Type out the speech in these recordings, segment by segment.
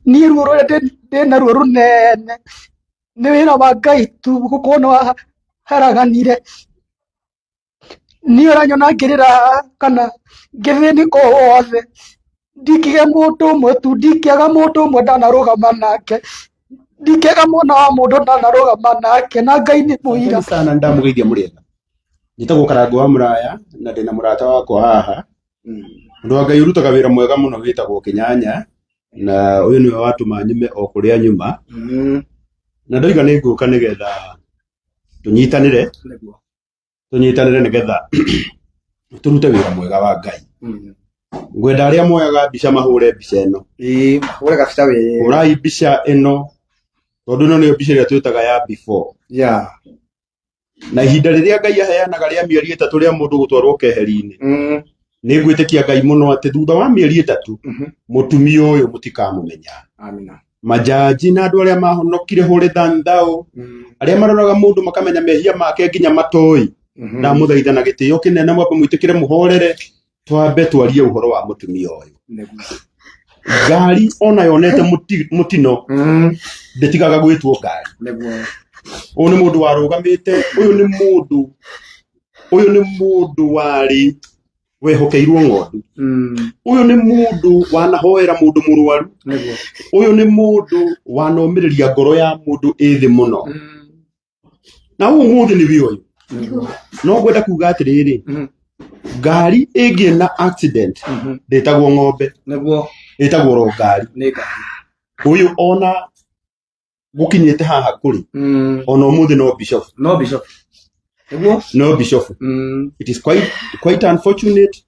Niĩ ruo rũrĩa ndĩnaruo rũnene nĩ wĩra wa Ngai tu gũkorwo nĩ waharaganire. Niĩ ũranyona ngĩrĩra haha kana ngĩthĩnĩka o wothe, ndingĩgĩa mũndũ ũmwe tu, ndingĩaga mũndũ ũmwe ndanarũgama nake, ndingĩaga mwana wa mũndũ ndanarũgama nake, na Ngai nĩ mũira. Asante sana ndamũgeithia mũrĩega. Njĩtagwo Karangũ wa Mũraya na ndĩna mũrata wakwa haha. Mũndũ wa Ngai ũrutaga wĩra mwega mũno wĩtagwo Kĩnyanya na ũyũ nĩwe watũma nyume o kũrĩa nyuma na ndoiga nĩ ngũka nĩgetha tũnyitanĩre tũnyitanĩre nĩgetha tũrute wĩra mwega wa Ngai. Ngwenda arĩa moyaga mbica mahũre mbica ĩno. Ĩĩ, mahũre gabica wega. Hũrai mbica ĩno tondũ ĩno nĩyo mbica ĩrĩa twĩtaga ya before. Na ihinda rĩrĩa Ngai aheanaga rĩa mĩeri 3 rĩa mũndũ gũtwarwo keheri-inĩ, nĩ ngwĩtĩkia Ngai mũno atĩ thutha wa mĩeri 3 mũtumia ũyũ mũtikamũmenya. Amina. Majaji na andũ arĩa mahonokire hũrĩ than thou, arĩa maroraga mũndũ makamenya mehia make nginya matoĩ, ndamũthaitha na gĩtĩo kĩnene mwambe mwĩtĩkĩre mũhorere, twambe twarie ũhoro wa mũtumia ũyũ. Ngari ona yonete mũtino ndĩtigaga gwĩtwo ngari. Ũyũ nĩ mũndũ warũgamĩte, ũyũ nĩ mũndũ, ũyũ nĩ mũndũ warĩ wehokeirwo ng'ondu, ũyũ nĩ mũndũ wanahoera mũndũ mũrwaru, ũyũ nĩ mũndũ wanomĩrĩria ngoro ya mũndũ ĩthĩ mũno, na ũmũthĩ nĩ ũyũ. No ngwenda kuga atĩrĩrĩ, ngari ĩngĩ na accident ndĩtagwo ng'ombe, ĩtagwo ro ngari. Nĩ ngari. Ũyũ ona gũkinyĩte haha kũrĩ, ona ũmũthĩ no bishop. No bishop. Nĩguo? No bishop. It is quite unfortunate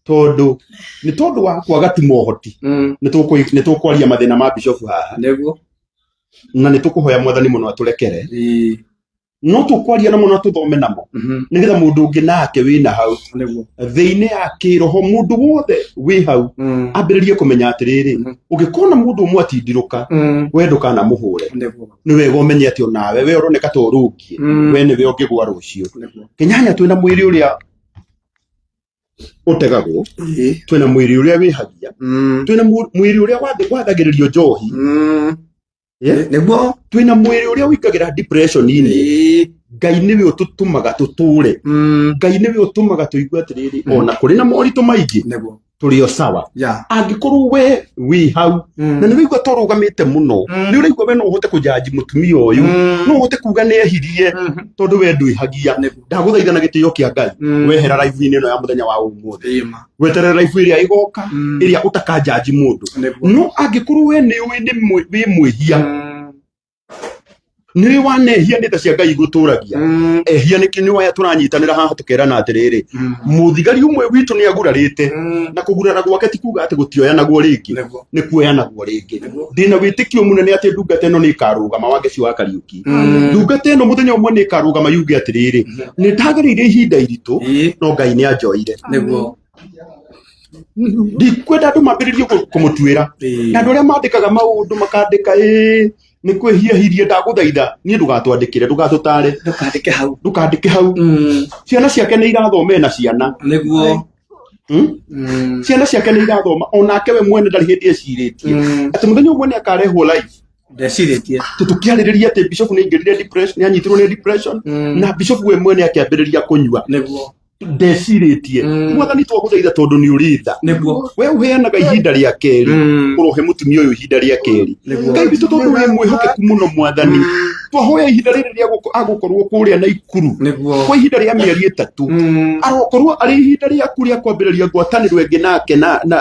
tondũ nĩ tondũ wa kwaga tu mohoti, nĩ tũkwaria mathĩna ma bishop haha. Na nĩ tũkũhoya Mwathani mũno atũrekere. No tũkwaria namo na tũthome namo nĩgetha mũndũ ũngĩ nake wĩna hau thĩinĩ ya kĩroho, mũndũ wothe wĩ hau ambĩrĩrie kũmenya atĩrĩrĩ, ũngĩkona mũndũ ũmwe atindirũka, we ndũkanamũhũre. Nĩ wega ũmenye atĩ onawe we ũroneka ta ũrũngiĩ, we nĩwe ũngĩgwa rũciũ. Kĩnyanya, twĩna mwĩrĩ ũrĩa ũtegagwo, twĩna mwĩrĩ ũrĩa wĩhagia, twĩna mwĩrĩ ũrĩa wathagĩrĩrio njohi. Nĩguo. Twĩna mwĩrĩ ũrĩa ũingagĩra depression-inĩ. Ngai nĩwe ũtũtũmaga tũtũre. Ngai nĩwe ũtũmaga tũigue atĩrĩrĩ, ona kũrĩ na moritũ maingĩ, tũrĩ o sawa. Angĩkorwo we wĩ hau na nĩ ũraigua ta ũrũgamĩte mũno, nĩ ũraigua we no ũhote kũjanji mũtumia ũyũ, no ũhote kuga nĩ ehirie tondũ we ndwĩhagia, ndagũthaitha na gĩtĩo kĩa Ngai, wehera live-inĩ ĩno ya mũthenya wa ũmũthĩ, weterere live ĩrĩa ĩgoka, ĩrĩa ũtakanjanji mũndũ. No angĩkorwo we nĩ ũĩ nĩ wĩ mwĩhia, nĩ wanehia, nĩ tha cia Ngai igũtũragia. Ehia nĩ nĩ waya tũranyitanĩra haha tũkerana atĩrĩrĩ, mũthigari ũmwe witũ nĩ agurarĩte, na kũgurara gwake ti kuga atĩ gũtioyanagwo rĩngĩ, nĩ kuoyanagwo rĩngĩ. Ndĩna wĩtĩkio mũnene atĩ ndungata ĩno nĩ ĩkarũgama. Wangeci wa Kariũki, ndungata ĩno mũthenya ũmwe nĩ ĩkarũgama yuge atĩrĩrĩ, nĩ ndagereire ihinda iritũ, no Ngai nĩ anjoire. Ndikwenda andũ mambĩrĩrie kũmũtuĩra, na andũ arĩa mandĩkaga maũndũ makandĩka ĩĩ nĩ kwĩhiahirie, ndagũthaitha niĩ ndũgatwandĩkĩre, ndũgatũtare. Ndũkandĩke hau. Ndũkandĩke hau. Ciana ciake nĩ irathoma, ena ciana. Ciana ciake nĩ irathoma, onake we mwene ndarĩ hĩndĩ ecirĩtie atĩ mũthenya ũmwe nĩ akarehwo live. Ndecirĩtie. Tũkĩarĩrĩria atĩ bishop nĩ aingĩrire depression, nĩ anyitirwo nĩ depression, na bishop we mwene akĩambĩrĩria kũnyua. Ndecirĩtie. Mwathani, twagũthaitha tondũ nĩ ũrĩ tha. We ũheanaga ihinda rĩa kerĩ, ũrohe mũtumia ũyũ ihinda rĩa kerĩ. Ngai witũ, tondũ wĩ mwĩhokeku mũno, Mwathani, twahoya ihinda rĩrĩ rĩa agũkorwo kũrĩa Naikuru kwa ihinda rĩa mĩeri 3, arokorwo arĩ ihinda rĩaku rĩa kwambĩrĩria ngwatanĩro ĩngĩ nake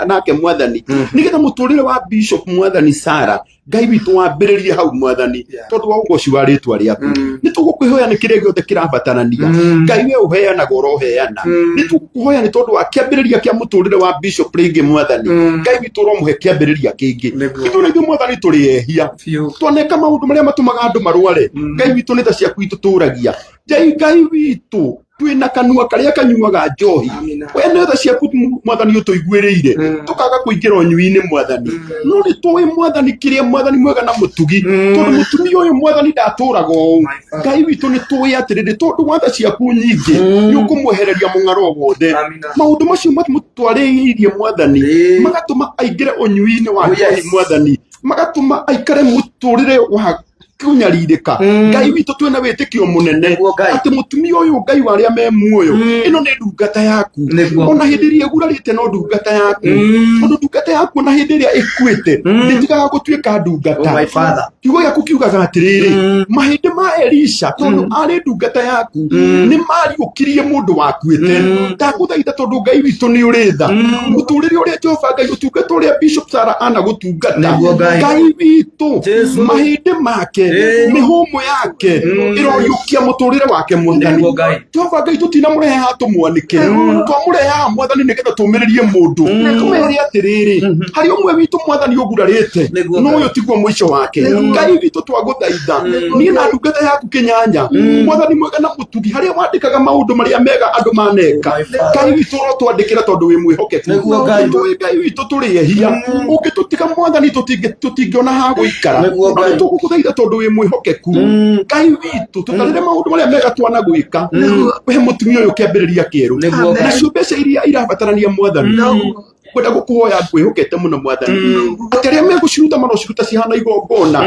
nake Mwathani, nĩgetha mũtũrĩre wa bishop, Mwathani Sara, Ngai witũ, wambĩrĩrie hau, Mwathani, tondũ wa ũgoci wa rĩtwa rĩaku. Nĩ tũgũkwĩhoya nĩ kĩrĩa gĩothe kĩrabatarania. Ngai, we ũheanaga, ũroheana. Nĩ tũkũhoya nĩ tondũ wa kĩambĩrĩria kĩa mũtũrĩre wa bishop rĩngĩ, Mwathani. Ngai witũ, ũromũhe kĩambĩrĩria kĩngĩ. Ithuĩ na ithuĩ, Mwathani, tũrĩ ehia, twaneka maũndũ marĩa matũmaga andũ marware. Ngai witũ, nĩ tha ciaku itũtũragia. Ngai witũ, twĩna kanua karĩa kanyuaga njohi. Amina. We nĩ tha ciaku, Mwathani, ũtũiguĩrĩire tũkaga kũingĩra ũnyui-inĩ, Mwathani. No nĩ tũĩ, Mwathani, kĩrĩa Mwathani mwega na mũtugi, tondũ mũtumia ũyũ, Mwathani, ndatũraga ũũ. Ngai witũ, nĩ tũĩ atĩrĩrĩ, tondũ wa tha ciaku nyingĩ, nĩ ũkũmwehereria mũng'aro wothe. Amina. Maũndũ macio matwarĩirie, Mwathani, magatũma aingĩre ũnyui-inĩ wa Oh, njohi. yes. Mwathani. Magatũma aikare mũtũrĩre wa kũnyarirĩka. Ngai witũ, twĩna wĩtĩkio mũnene Nĩguo Ngai. atĩ mũtumia ũyũ, Ngai wa arĩa me muoyo, ĩno nĩ ndungata yaku. Nĩguo. Ona hĩndĩ ĩrĩa ĩgurarĩte no ndungata yaku, tondũ ndungata yaku ona hĩndĩ ĩrĩa ĩkuĩte ndĩtigaga gũtuĩka ndungata. Oh my father. Kiugo gĩaku kiugaga atĩrĩrĩ, mahĩndĩ ma Elisha, tondũ arĩ ndungata yaku, nĩ mariũkirie mũndũ wakuĩte. Ndagũthaitha, tondũ Ngai witũ nĩ ũrĩ tha, mũtũrĩre ũrĩa Jehova Ngai, ũtungata ũrĩa Bishop Sarah anagũtungata, Nĩguo Ngai. Ngai witũ, Jesu. mahĩndĩ make, mĩhũmũ yake ĩroriũkia mũtũrĩre wake, Mwathani. Nĩguo Ngai. Jehova Ngai, tũtinamũrehe haha tũmwanĩke, twamũrehe haha, Mwathani, nĩgetha tũmĩrĩrie mũndũ, tũmere atĩrĩrĩ, harĩ ũmwe witũ, Mwathani, ũgurarĩte, Nĩguo no Ngai. ũyũ tiguo mũico wake. Ngai witũ, twagũthaitha, niĩ na ndungata yaku Kĩnyanya, Mwathani mwega na mũtugi, harĩa wandĩkaga maũndũ marĩa mega andũ maneka, Ngai witũ, ũrotwandĩkĩra tondũ wĩ mwĩhokeku. Nĩguo Ngai. Tũĩ, Ngai witũ, tũrĩ ehia, ũngĩtũtiga, Mwathani, tũtingĩona ha gũikara. Nĩguo No Ngai. nĩ tũgũgũthaitha tondũ wĩ mwĩhokeku, Ngai witũ, tũtarĩre maũndũ marĩa mega twanagwĩka, we mũtumia ũyũ kĩambĩrĩria kĩerũ. Nĩguo Ngai. Nacio mbeca iria irabatarania, Mwathani, kwenda gũkũhoya ngwĩhokete mũno, Mwathani, atĩ arĩa megũciruta marociruta cihana igongona,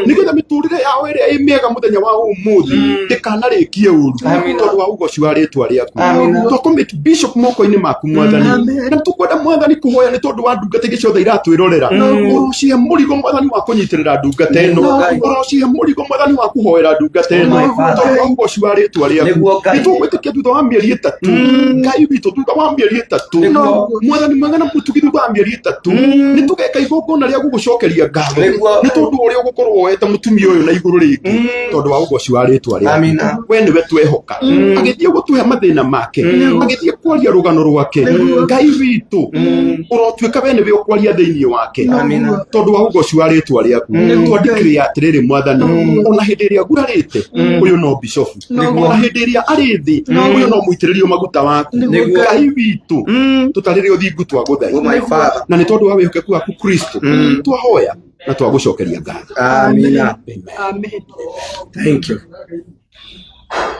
nĩgetha mĩtũrĩre yao ĩrĩa ĩ mĩega mũthenya wa ũmũthĩ ndĩkanarĩkie ũru, tondũ wa ũgoci wa rĩtwa rĩaku. Twacommit Bishop moko-inĩ maku, Mwathani, na tũkwenda, Mwathani, kũhoya nĩ tondũ wa ndungata ingĩ ciothe iratwĩrorera. Ũrocihe mũrigo, Mwathani, wa kũnyitĩrĩra ndungata ĩno. Ũrocihe mũrigo, Mwathani, wa kũhoera ndungata ĩno, My Father. tondũ wa ũgoci wa rĩtwa rĩaku. Nĩguo Ngai. Nĩ tũgwĩtĩkia thutha wa mĩeri 3, Ngai witũ, thutha wa mĩeri 3, Nĩguo. Mwathani mwega na mũtugi, thutha wa mĩeri 3 nĩ tũgeka igongona rĩa gũgũcokeria ngatho Nĩguo. nĩ tondũ ũrĩa ũgũkorwo woete mũtumia ũyũ na igũrũ rĩngĩ, tondũ wa ũgoci wa rĩtwa rĩaku. Amina. We nĩwe twehoka. Agĩthiĩ gũtũhe mathĩna make, agĩthiĩ kwaria rũgano rwake, Ngai witũ, ũrotuĩka we nĩwe ũkwaria thĩinĩ wake, Amina. tondũ wa ũgoci wa rĩtwa rĩaku. Twandĩkĩre atĩrĩrĩ, Mwathani, ona hĩndĩ ĩrĩa ngurarĩte, ũyũ no bishofu, ona hĩndĩ ĩrĩa arĩ thĩ, ũyũ no mũitĩrĩrio maguta waku. Nĩguo. Ngai witũ, tũtarĩre ũthingu, twagũthaitha. Oh my father. Na nĩ tondũ wa wĩhokeku waku Kristo, twahoya na twagũcokeria ngatho. Amina. Amen. Amen. Thank you.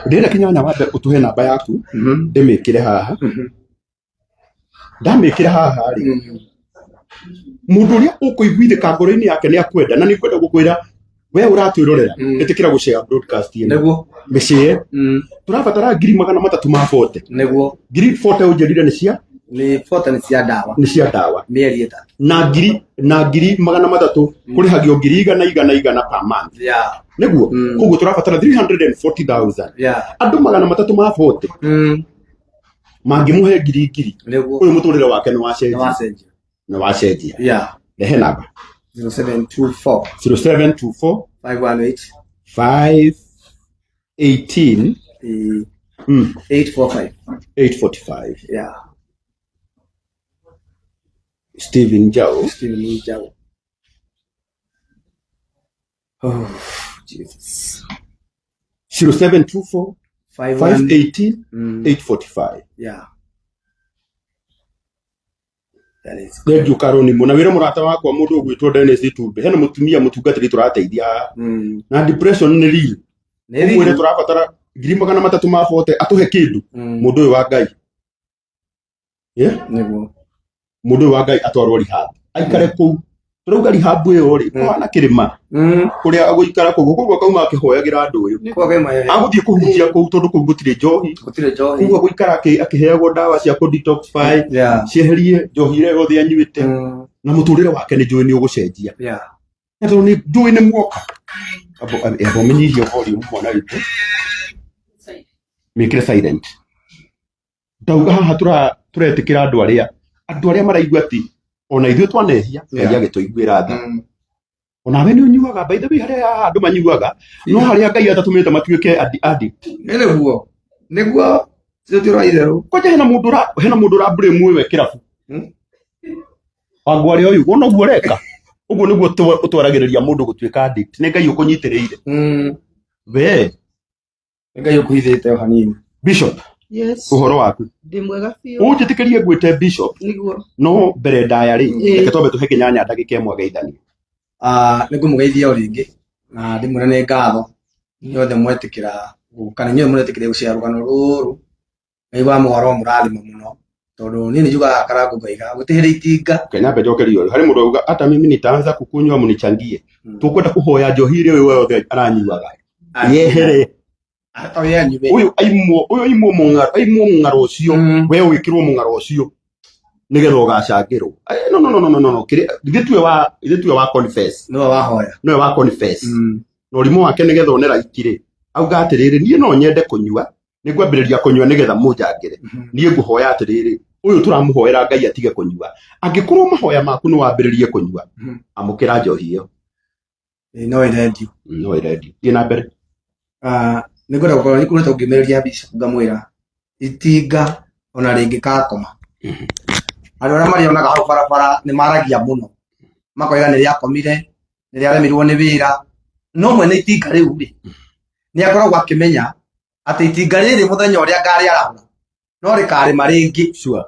Ndĩrenda, Kĩnyanya, wambe ũtũhe namba yaku, ndĩmĩkĩre haha. Ndamĩkĩra haha rĩ, mũndũ ũrĩa ũkũiguithĩka ngoro-inĩ yake nĩ akwenda, na nĩ ngwenda gũkwĩra we ũratwĩrorera, ĩtĩkĩra gũshare broadcast ĩno. Nĩguo. Mĩshare. Tũrabatara 340,000 ma 40. Nĩguo. 40,000 ũnjĩrire nĩ cia Nĩ 40 nĩ cia ndawa. Nĩ cia ndawa. Mĩeri 3. Na 300,000 kũrĩhagio ngiri igana igana igana per month. Nĩguo. Koguo tũrabatara 340,000. Andũ 300 ma 40 mangĩmũhe ngiri ngiri, Nĩguo. ũyũ mũtũrĩre wake nĩ Nĩ wacenjia. wacenjia. Nĩ wacenjia. Rehe namba. 0724 0724 518 518 845. 845. Stephen Jao. Stephen Njau. Oh, Jesus. 0724 51 518 845. Yeah. That is. Thengiũ Karonimo, na wĩre mũrata wakwa mũndũ ũgwĩtwo Dennis Itumbe, hena mũtumia mũtungatĩri tũrateithia haha na depression nĩ real. Nĩ Ũmwĩre real. tũrabatara 300,000 ma 40 atũhe kĩndũ, mũndũ ũyũ wa Ngai. Yeah? Nĩguo. Mũndũ ũyũ wa Ngai atwarwo rehab, aikare kũu. Tũrauga rehab ĩyo rĩ, kũhana kĩrĩma kũrĩa agũikara kũu, koguo akauma akĩhoyagĩra andũ ũyũ. Kwa gema ya. Agũthiĩ kũhunjia kũu, tondũ kũu gũtirĩ njohi. Gũtirĩ njohi. Koguo agũikara akĩheagwo ndawa cia kũ detoxify, cieherie njohi ĩrĩa yothe anyuĩte, na mũtũrĩre wake nĩ njũĩ nĩ ũgũcenjia. Na tondũ nĩ njũĩ nĩ muoka. Amba ũmenyihie volume, mwana witũ, mĩkĩre silent. Ndauga haha tũretĩkĩra andũ arĩa maraigua atĩ ona ithuĩ twanehia, Ngai agĩtũiguĩra tha. Onawe nĩ ũnyuaga, by the way, harĩa haha andũ manyuaga, no harĩa Ngai atatũmĩte matuĩke addict. Nĩ nĩguo. Nĩguo. Tio tio itherũ. Kwanja hena mũndũ ũra blame wewe kĩrabu. Wangwarĩ ũyũ wona ũguo ũreka ũguo nĩguo ũtwaragĩrĩria mũndũ gũtuĩka addict, nĩ Ngai ũkũnyitĩrĩire we. Nĩ Ngai ũkũhithĩte o hanini. Bishop. Yes. Ũhoro waku? Ndĩ mwega biũ. Ũnjĩtĩkĩrie ngwĩte Bishop? Nĩguo. No mbere ndaya rĩ, Ĩĩ. reke twambe tũhe Kĩnyanya ndagĩka 1 ageithanie. Ah, nĩ ngũmũgeithia o rĩngĩ na ndĩmwĩre nĩ ngatho inyuothe mwetĩkĩra gũka, na inyuothe mũretĩkĩra gũcera rũgano rũrũ. Ngai wa mwaro mũrathima mũno. Tondũ niĩ nĩ njugaga Karangũ ngaiga gũtirĩ hĩndĩ itinga. Kenya mbe njokerio ũyũ. Harĩ mũndũ auga hata mimi nitaanza kukunywa mnichangie. Tukwenda kuhoya njohi ĩrĩa ũyũ yothe aranyuaga yehere. Oye anyue. Ũyũ aimwo, ũyũ aimwo mũng'aro, aimwo mũng'aro ũcio. We wĩkĩrwo mũng'aro ũcio nĩgetha ũgacangĩrwo. Eh, no no no no no no, kĩrĩa ithuĩ tuwe wa, ithuĩ tuwe wa confess. Nĩwe wahoya. Nĩwe wa confess. Na ũrimũ wake nĩgetha one like rĩ, auga atĩrĩrĩ, niĩ no nyende kũnyua, nĩ ngwambĩrĩria kũnyua nĩgetha mũnjangĩre. Niĩ ngũhoya atĩrĩrĩ, ũyũ tũramũhoera Ngai atige kũnyua. Angĩkorwo mahoya maku nĩ wambĩrĩrie kũnyua, amũkĩra njohi ĩyo. Ĩĩ, no ĩrendio. No ĩrendio. Thiĩ na mbere. Nĩ ngwenda gũkorwo nĩ ngoretwo ngĩmĩrĩria Bishop ngamwĩra itinga ona rĩngĩkakoma. Andũ arĩa marĩonaga hau barabara nĩ maragia mũno, makoiga nĩ rĩakomire, nĩ rĩaremirwo nĩ wĩra. No mwene itinga rĩu rĩ, nĩ akoragwo akĩmenya atĩ itinga rĩrĩ mũthenya ũrĩa ngarĩarahũra no rĩkarĩma rĩngĩ. Sure.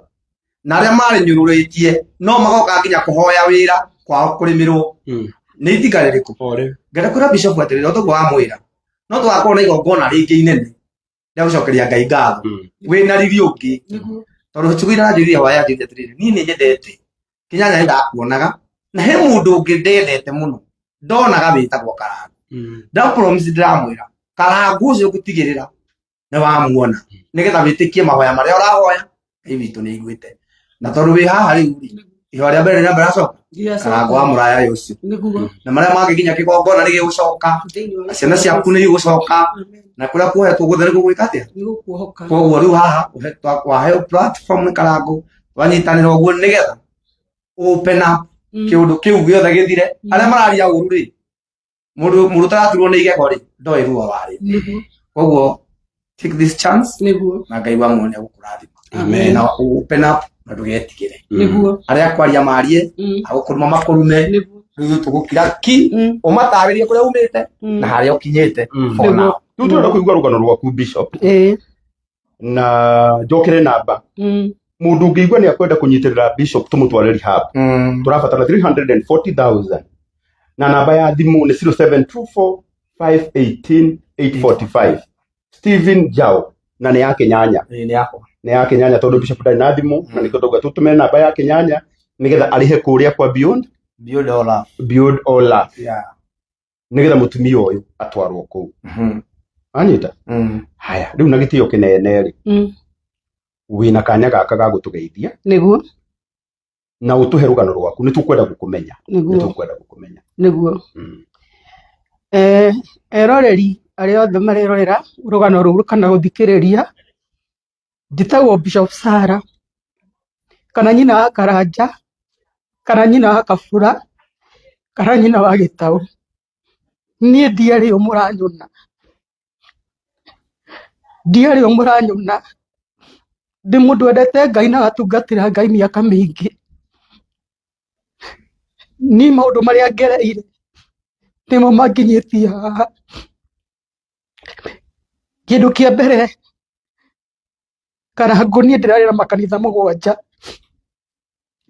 Na arĩa marĩnyũrũrĩtie no magoka nginya kũhoya wĩra kwao kũrĩmĩrwo. Nĩ itinga rĩrĩkũ? Ore. Ngenda kwĩra Bishop atĩrĩrĩ, o toguo wamwĩra, no tũgakorwo na igongona rĩngĩ inene rĩa gũcokeria Ngai ngatho. Wĩna riri ũngĩ. Tondũ ciugo iria aranjĩrire hoya anjĩrire atĩrĩrĩ, niĩ nĩ nyendete Kĩnyanya, nĩ ndakuonaga na he mũndũ ũngĩ ndendete mũno ndonaga wĩtagwo Karangũ. Nda promise, ndĩramwĩra Karangũ ũcio ngũtigĩrĩra nĩ wamuona nĩgetha wĩtĩkie mahoya marĩa ũrahoya Ngai witũ nĩ aiguĩte. Na tondũ wĩ haha rĩu rĩ, ihoya rĩa mbere nĩ rĩamba rĩracoka Karangũ wa mũraya ũcio. Na marĩa mangĩ nginya kĩgongona nĩ gĩgũcoka, na ciana ciaku nĩ igũcoka, na kũrĩa kuohetwo guothe nĩ gũgwĩka atĩa. Koguo rĩu haha waheo platform nĩ Karangũ, twanyitanĩra ũguo nĩgetha open up kĩũndũ kĩu gĩothe gĩthire. Arĩa mararia ũru rĩ, mũndũ mũndũ ũtaraturwo nĩ igego rĩ, ndoĩ ruo warĩ. Koguo take this chance na Ngai wa muone gũkũrathima. Amen. Na open up na ndũgetigĩre. Arĩa kwaria marie, agũkũruma makũrume, rĩu tũgũkira ki, ũmatarĩrie kũrĩa umĩte na harĩa ũkinyĩte for now. Rĩu tũrenda kũigua rũgano rwaku Bishop, na njokere namba mũndũ ũngĩigua nĩ akwenda kũnyitĩrĩra Bishop tũmũtware rehab. Tũrabatara 340,000 na namba ya thimũ nĩ 0724 518 845, Steven Jao, na nĩ ya Kĩnyanya. Ĩĩ, nĩ yakwa. Nĩ ya Kĩnyanya tondũ Bishop ndarĩ na thimũ, na nĩkĩo tauga tũtũme namba ya Kĩnyanya nĩgetha arĩhe kũrĩa kwa Beyond Beyond All Love. Beyond All Love, nĩgetha mũtumia ũyũ atwarwo kũu. Anyita haya rĩu na gĩtĩo kĩnene rĩ, wĩna kanya gaka ga gũtũgeithia na ũtũhe rũgano rwaku, nĩ tũkwenda gũkũmenya, nĩ tũkwenda gũkũmenya. Nĩguo. Eroreri arĩa othe marerorera rũgano rũrũ kana gũthikĩrĩria, njĩtagwo Bishop Sarah, kana nyina wa Karanja, kana nyina wa Kabura, kana nyina wa Gĩtaũ. Niĩ ndiarĩ ũ mũranyona, ndiarĩ ũ mũranyona. Ndĩ mũndũ wendete Ngai na agatungatĩra Ngai mĩaka mĩingĩ. Niĩ maũndũ marĩa ngereire nĩmo manginyĩtie haha. Kĩndũ kĩa mbere, Karangũ niĩ ndĩrarĩ na makanitha 7.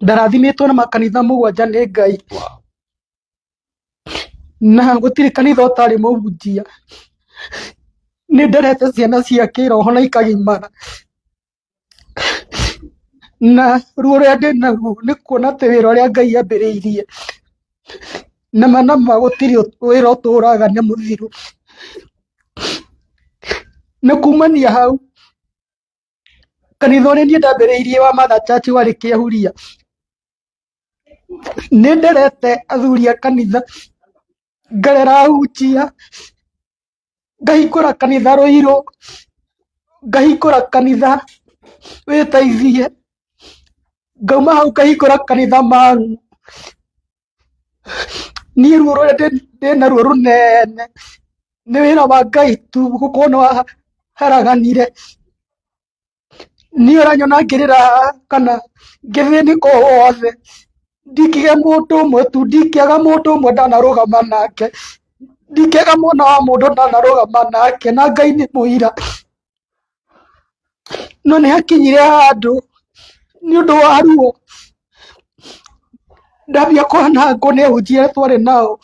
Ndarathimĩtwo na makanitha 7 nĩ Ngai. Na gũtirĩ kanitha ũtarĩ mũhunjia. Nĩ nderete ciana cia kĩroho na ikagimara. Na ruo rũrĩa ndĩnaruo nĩ kuona atĩ wĩra ũrĩa Ngai ambĩrĩirie, nama nama gũtirĩ wĩra ũtũraga nĩ mũthiru. Na kumania hau, kanitha ũrĩa niĩ ndambĩrĩirie wa Mother Church warĩ Kĩahuria. Nĩ nderete athuri a kanitha, ngarera ahunjia, ngahingũra kanitha Rũirũ, ngahingũra kanitha Wĩteithie, ngauma hau ngahingũra kanitha Mang'u. Niĩ ruo rũrĩa ndĩnaruo rũnene nĩ wĩra wa Ngai tu gũkorwo nĩ waharaganire. Niĩ ũranyona ngĩrĩra haha kana ngĩthĩnĩka o wothe, ndingĩgĩa mũndũ ũmwe tu, ndingĩaga mũndũ ũmwe ndanarũgama nake, ndingĩaga mwana wa mũndũ ndanarũgama nake, na Ngai nĩ mũira. No nĩ hakinyire handũ nĩ ũndũ wa ruo ndambia kwanangwo nĩ ahunjia arĩa twarĩ nao.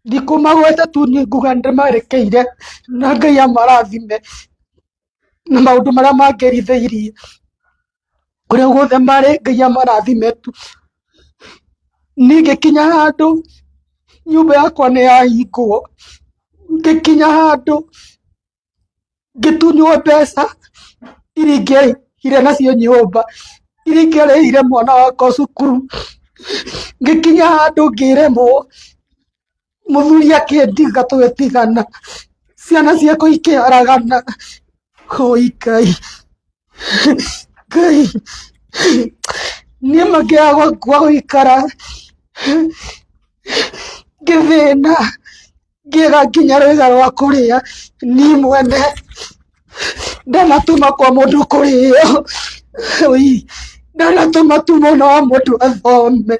Ndikũmagweta tu, niĩ nguga nĩndĩmarekeire na Ngai amarathime na maũndũ marĩa mangerithĩirie. Kũrĩa guothe marĩ Ngai amarathime tu. Niĩ ngĩkinya handũ nyũmba yakwa nĩ yahingwo, ngĩkinya handũ ngĩtunywo mbeca iria ingĩarĩhire nacio nyũmba, iria ingĩarĩhire mwana wakwa cukuru, ngĩkinya handũ ngĩremwo, mũthuri akĩndiga tũgĩtigana, ciana ciakwa ikĩharagana, oi Ngai, Ngai, niĩ makĩaga gwa gũikara, ngĩthĩna, ngĩaga nginya rwĩga rwa kũrĩa, niĩ mwene ndanatũma kwa mũndũ kũrĩo, oi, ndanatũma tu mwana wa mũndũ athome,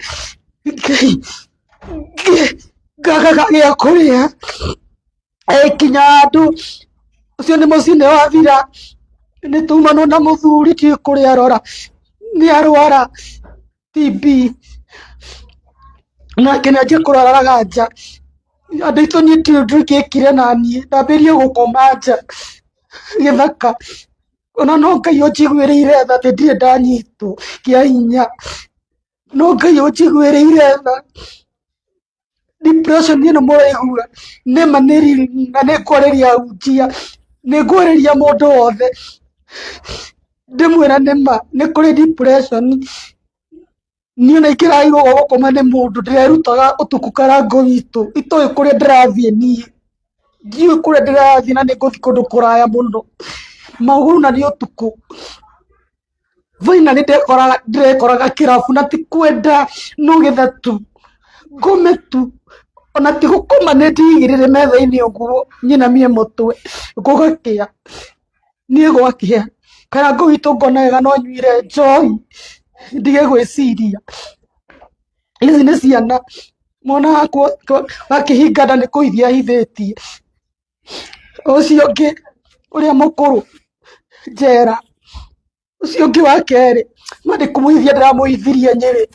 Ngai, ngagaga gĩa kũrĩa, ĩkinya handũ ũcio nĩ mũciĩ nĩ wathira, nĩ tumanwo na mũthuri ndiũĩ kũrĩa arora, nĩ arwara TB, nake nĩ anjia kũrwaraga nja, andũ aitũ niĩ ndiũĩ ũndũ ingĩekire naniĩ, ndambĩrĩirie gũkoma nja gĩthaka, ona no Ngai ũnjiguĩrĩire tha atĩ ndirĩ ndanyitwo kĩa hinya, no Ngai ũnjiguĩrĩire tha. Depression ĩno mũraigua nĩma nĩ real na nĩ ngwarĩria ahunjia, nĩ ngwarĩria mũndũ wothe, ndĩmwĩre nĩma nĩ kũrĩ depression. Niĩ ona ingĩrairwo gũkoma nĩ mũndũ ndĩrerutaga ũtukũ karango witũ, itoĩ kũrĩa ndĩrathiĩ niĩ, ndiũĩ kũrĩa ndĩrathiĩ na nĩ ngũthiĩ kũndũ kũraya mũno, magũrũ na nĩ ũtukũ. Finally ndekoraga ndĩrekoraga kĩrabu na ti kwenda no getha tu ngome tu ona ti gũkoma nĩ ndigĩrĩre metha-inĩ ũguo nyinamie mũtwe gũgakĩa niĩ gwakĩa karango witũ ngona wega no nyuire njohi ndige gwĩciria ici nĩ ciana mwana wakwa akĩhinga nda nĩ kũhithia ahithĩtie ũcio ũngĩ ũrĩa mũkũrũ njera ũcio ũngĩ wa kerĩ ma nĩ kũmũhithia ndĩramũhithirie Nyĩrĩ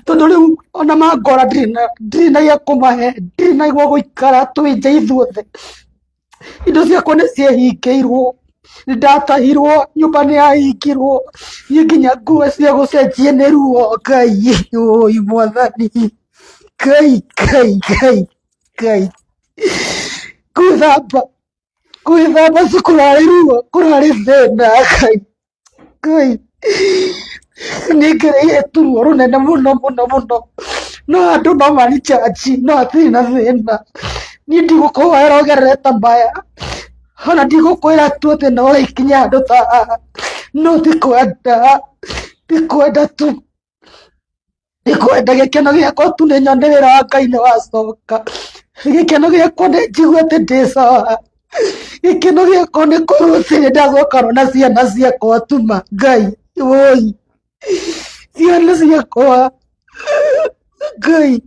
tondũ rĩu ona mangora ndirĩ na ndirĩ na gĩa kũmahe ndirĩ na gwa gũikara twĩ nja ithuothe indo ciakwa nĩ ciehingĩirwo nĩ ndatahirwo nyũmba nĩ yahingirwo niĩ nginya nguo cia gũcenjia nĩ ruo Ngai ũi mwathani Ngai Ngai Ngai Ngai gwĩthamba gwĩthamba ci kũrarĩ ruo kũrarĩ thĩna Ngai Ngai nĩ ngereire ruo rũnene mũno mũno mũno no andũ no manjudge no hatirĩ na thĩna niĩ ndigũkũhoera ũgerere ta maya ona ndigũkwĩra tu atĩ no ũrĩkinya handũ ta haha no ti kwenda ti kwenda tu Ndikwenda gĩkeno gĩakwa tu nĩ nyone wĩra wa Ngai nĩ wacoka. Gĩkeno gĩakwa nĩ njigue atĩ ndĩ sawa. Gĩkeno gĩakwa nĩ korwo atĩ nĩ ndacokanwo na ciana ciakwa tu ma Ngai woi. Ciana ciakwa Ngai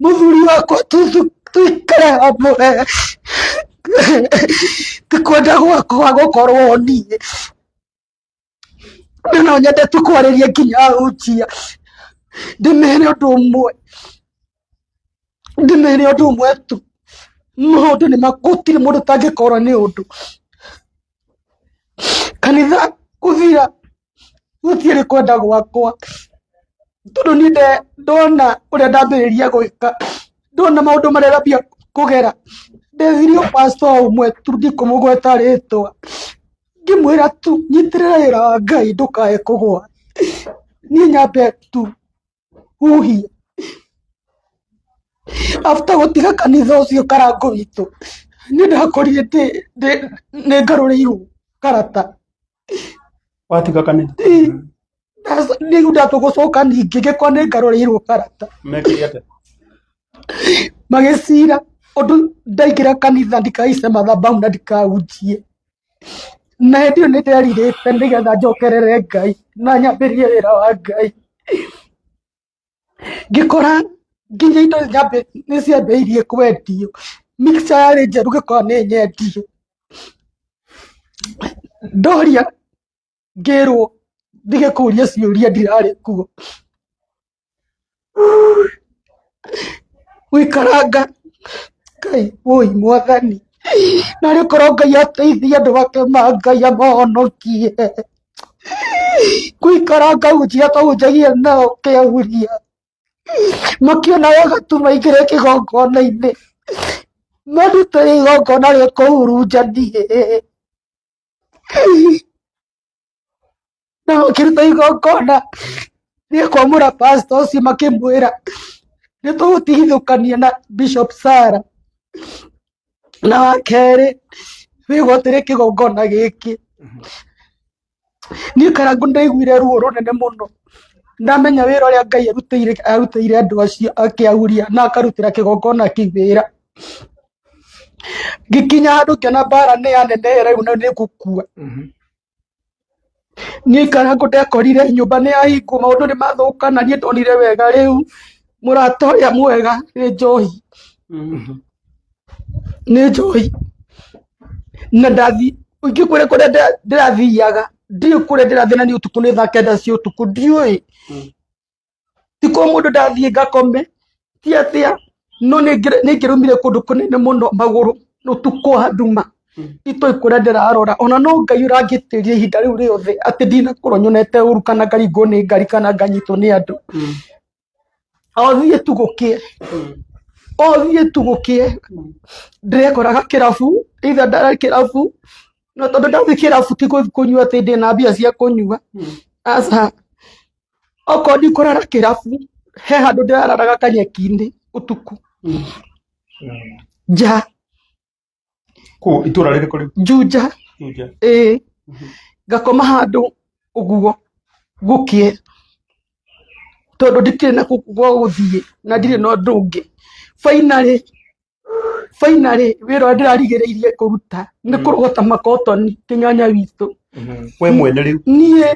mũthuri wakwa tũikare hamwe. Ti kwenda gwakwa gũkorwo niĩ. Na no nyende tu kwarĩria nginya ahunjia ndĩmere ũndũ ũmwe ndĩmere ũndũ ũmwe tu maũndũ nĩ gũtirĩ mũndũ ũtangĩkorwo nĩ ũndũ kanitha gũthira gũtiarĩ kwenda gwakwa tondũ niĩ ndona ũrĩa ndambĩrĩria gwĩka ndona maũndũ marĩa ndambia kũgera ndethirie o pastor ũmwe tu ndikũmũgweta rĩtwa ngĩmwĩra tu nyitĩrĩra wĩra wa Ngai ndũkae kũgwa niĩ nyambe tu huhie after gũtiga kanitha ũcio karango witũ nĩ ndakorire nĩ ngarũrĩirwo karata Watiga kanitha? Rĩu ndatua gũcoka ningĩ ngĩkora nĩ ngarũrĩirwo karata. Mekire atĩa? Magĩcira ũndũ ndaingĩra kanitha ndikahaice mathabahu na ndikahunjie. Na hĩndĩ ĩyo nĩ nderirĩte nĩgetha njokerere Ngai na nyambĩrĩrie wĩra wa Ngai. Ngĩkora nginya indo nĩ ciambĩrĩirie kwendio, mixer yarĩ njerũ ngĩkora nĩ nyendie. Ndoria ngĩrwo ndige kũria ciũria ndirarĩ kuo. Gũikaranga Ngai woi mwathani narĩ korwo Ngai ateithie andũ ake ma Ngai amahonokie. Gũikara ngahunjia twahunjagia nao kĩahuria makiona wega tu maingĩre kĩgongona-inĩ mandutĩre igongona rĩa kũhurunja niĩ na makĩruta igongona rĩa kwamũra pastor ũcio makĩmwĩra nĩ tũgũtigithũkania na Bishop Sarah na wa kerĩ wĩgwatĩre kĩgongona gĩkĩ. Niĩ Karangũ ndaiguire ruo rũnene mũno ndamenya wĩra ũrĩa Ngai arutĩire arutĩire andũ acio akĩahuria na akarutĩra kĩgongona kĩu wĩra. Ngĩkinya handũ ngĩona mbara nĩ yanenehera rĩu na nĩ ngũkua. Niĩ Karangũ ndekorire nyũmba nĩ yahingwo maũndũ nĩ mathũka na niĩ ndonire wega rĩu mũrata ũrĩa mwega nĩ njohi. Nĩ njohi. Na ndathi ingĩkwĩra kũrĩa ndĩrathiaga ndiũĩ kũrĩa ndĩrathiĩ na nĩ ũtukũ nĩ thaa kenda cia ũtukũ ndiũĩ. Ti kwa mũndũ ndathiĩ ngakome ti atĩa no nĩ ngĩrũmire kũndũ kũnene mũno magũrũ ũtukũ wa nduma itoĩ kũrĩa ndĩrarora ona no Ngai ũrangitĩria ihinda rĩu rĩothe atĩ ndinakorwo nyonete ũru kana ngaringwo nĩ ngari kana nganyitwo nĩ andũ. O thiĩ tu gũkĩe o thiĩ tu gũkĩe ndĩrekoraga kĩrabu either ndarĩ kĩrabu no tondũ ndathiĩ kĩrabu ti kũnyua atĩ ndĩna mbia cia kũnyua aca. Okorwo ndikũrara kĩrabu he handũ ndĩrararaga kanyeki-inĩ ũtukũ nja. Kũ itũra rĩrĩkũ rĩu? Juja. Juja. Ĩĩ ngakoma handũ ũguo gũkĩe tondũ ndikĩrĩ na gwa gũthiĩ na ndirĩ na ũndũ ũngĩ. Finally, finally wĩra ũrĩa ndĩrarigĩrĩirie kũruta nĩ kũrogota makotoni kĩnyanya witũ. We mwene rĩu? Niĩ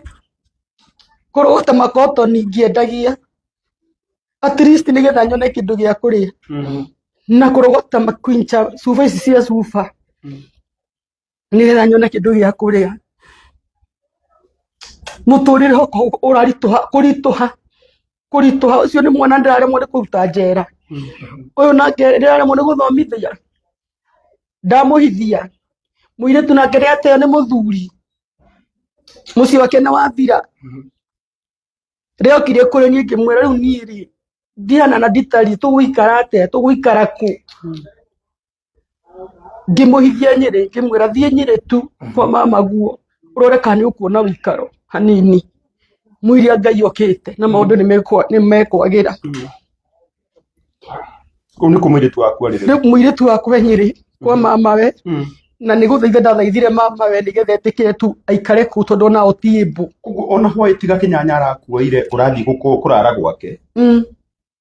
kũrogota makotoni ngĩendagia at least nĩgetha nyone kĩndũ gĩa kũrĩa na kũrogota makwincha cuba ici cia cuba nĩgetha nyone kĩndũ gĩa kũrĩa. Mũtũrĩre ũraritũha kũritũha kũritũha ũcio nĩ mwana ndĩraremwo nĩ kũruta njera ũyũ nake ndĩraremwo nĩ gũthomithia ndamũhithia mũirĩtu nake nĩ ateo nĩ mũthuri mũciĩ wake nĩ wathira. Rĩokire kũrĩ niĩ ngĩmwĩra rĩu niĩ rĩ ndihana na nditariĩ tũgũikara atĩa tũgũikara kũ? Ngĩmũhithia Nyĩrĩ ngĩmwĩra thiĩ Nyĩrĩ tu kwa mama guo ũrore kana nĩ ũkuona ũikaro hanini mũiria Ngai okĩte na maũndũ nĩ mekwagĩra. Kũu nĩkuo mũirĩtu waku arĩ rĩu? Rĩu mũirĩtu wakwa e Nyĩrĩ kwa mamawe na nĩ gũthaitha ndathaithire mamawe nĩgetha etĩkĩre tu aikare kũu tondũ onao ti able. Koguo ona hwaĩ tiga kĩnyanya arakuoire ũrathiĩ kũrara gwake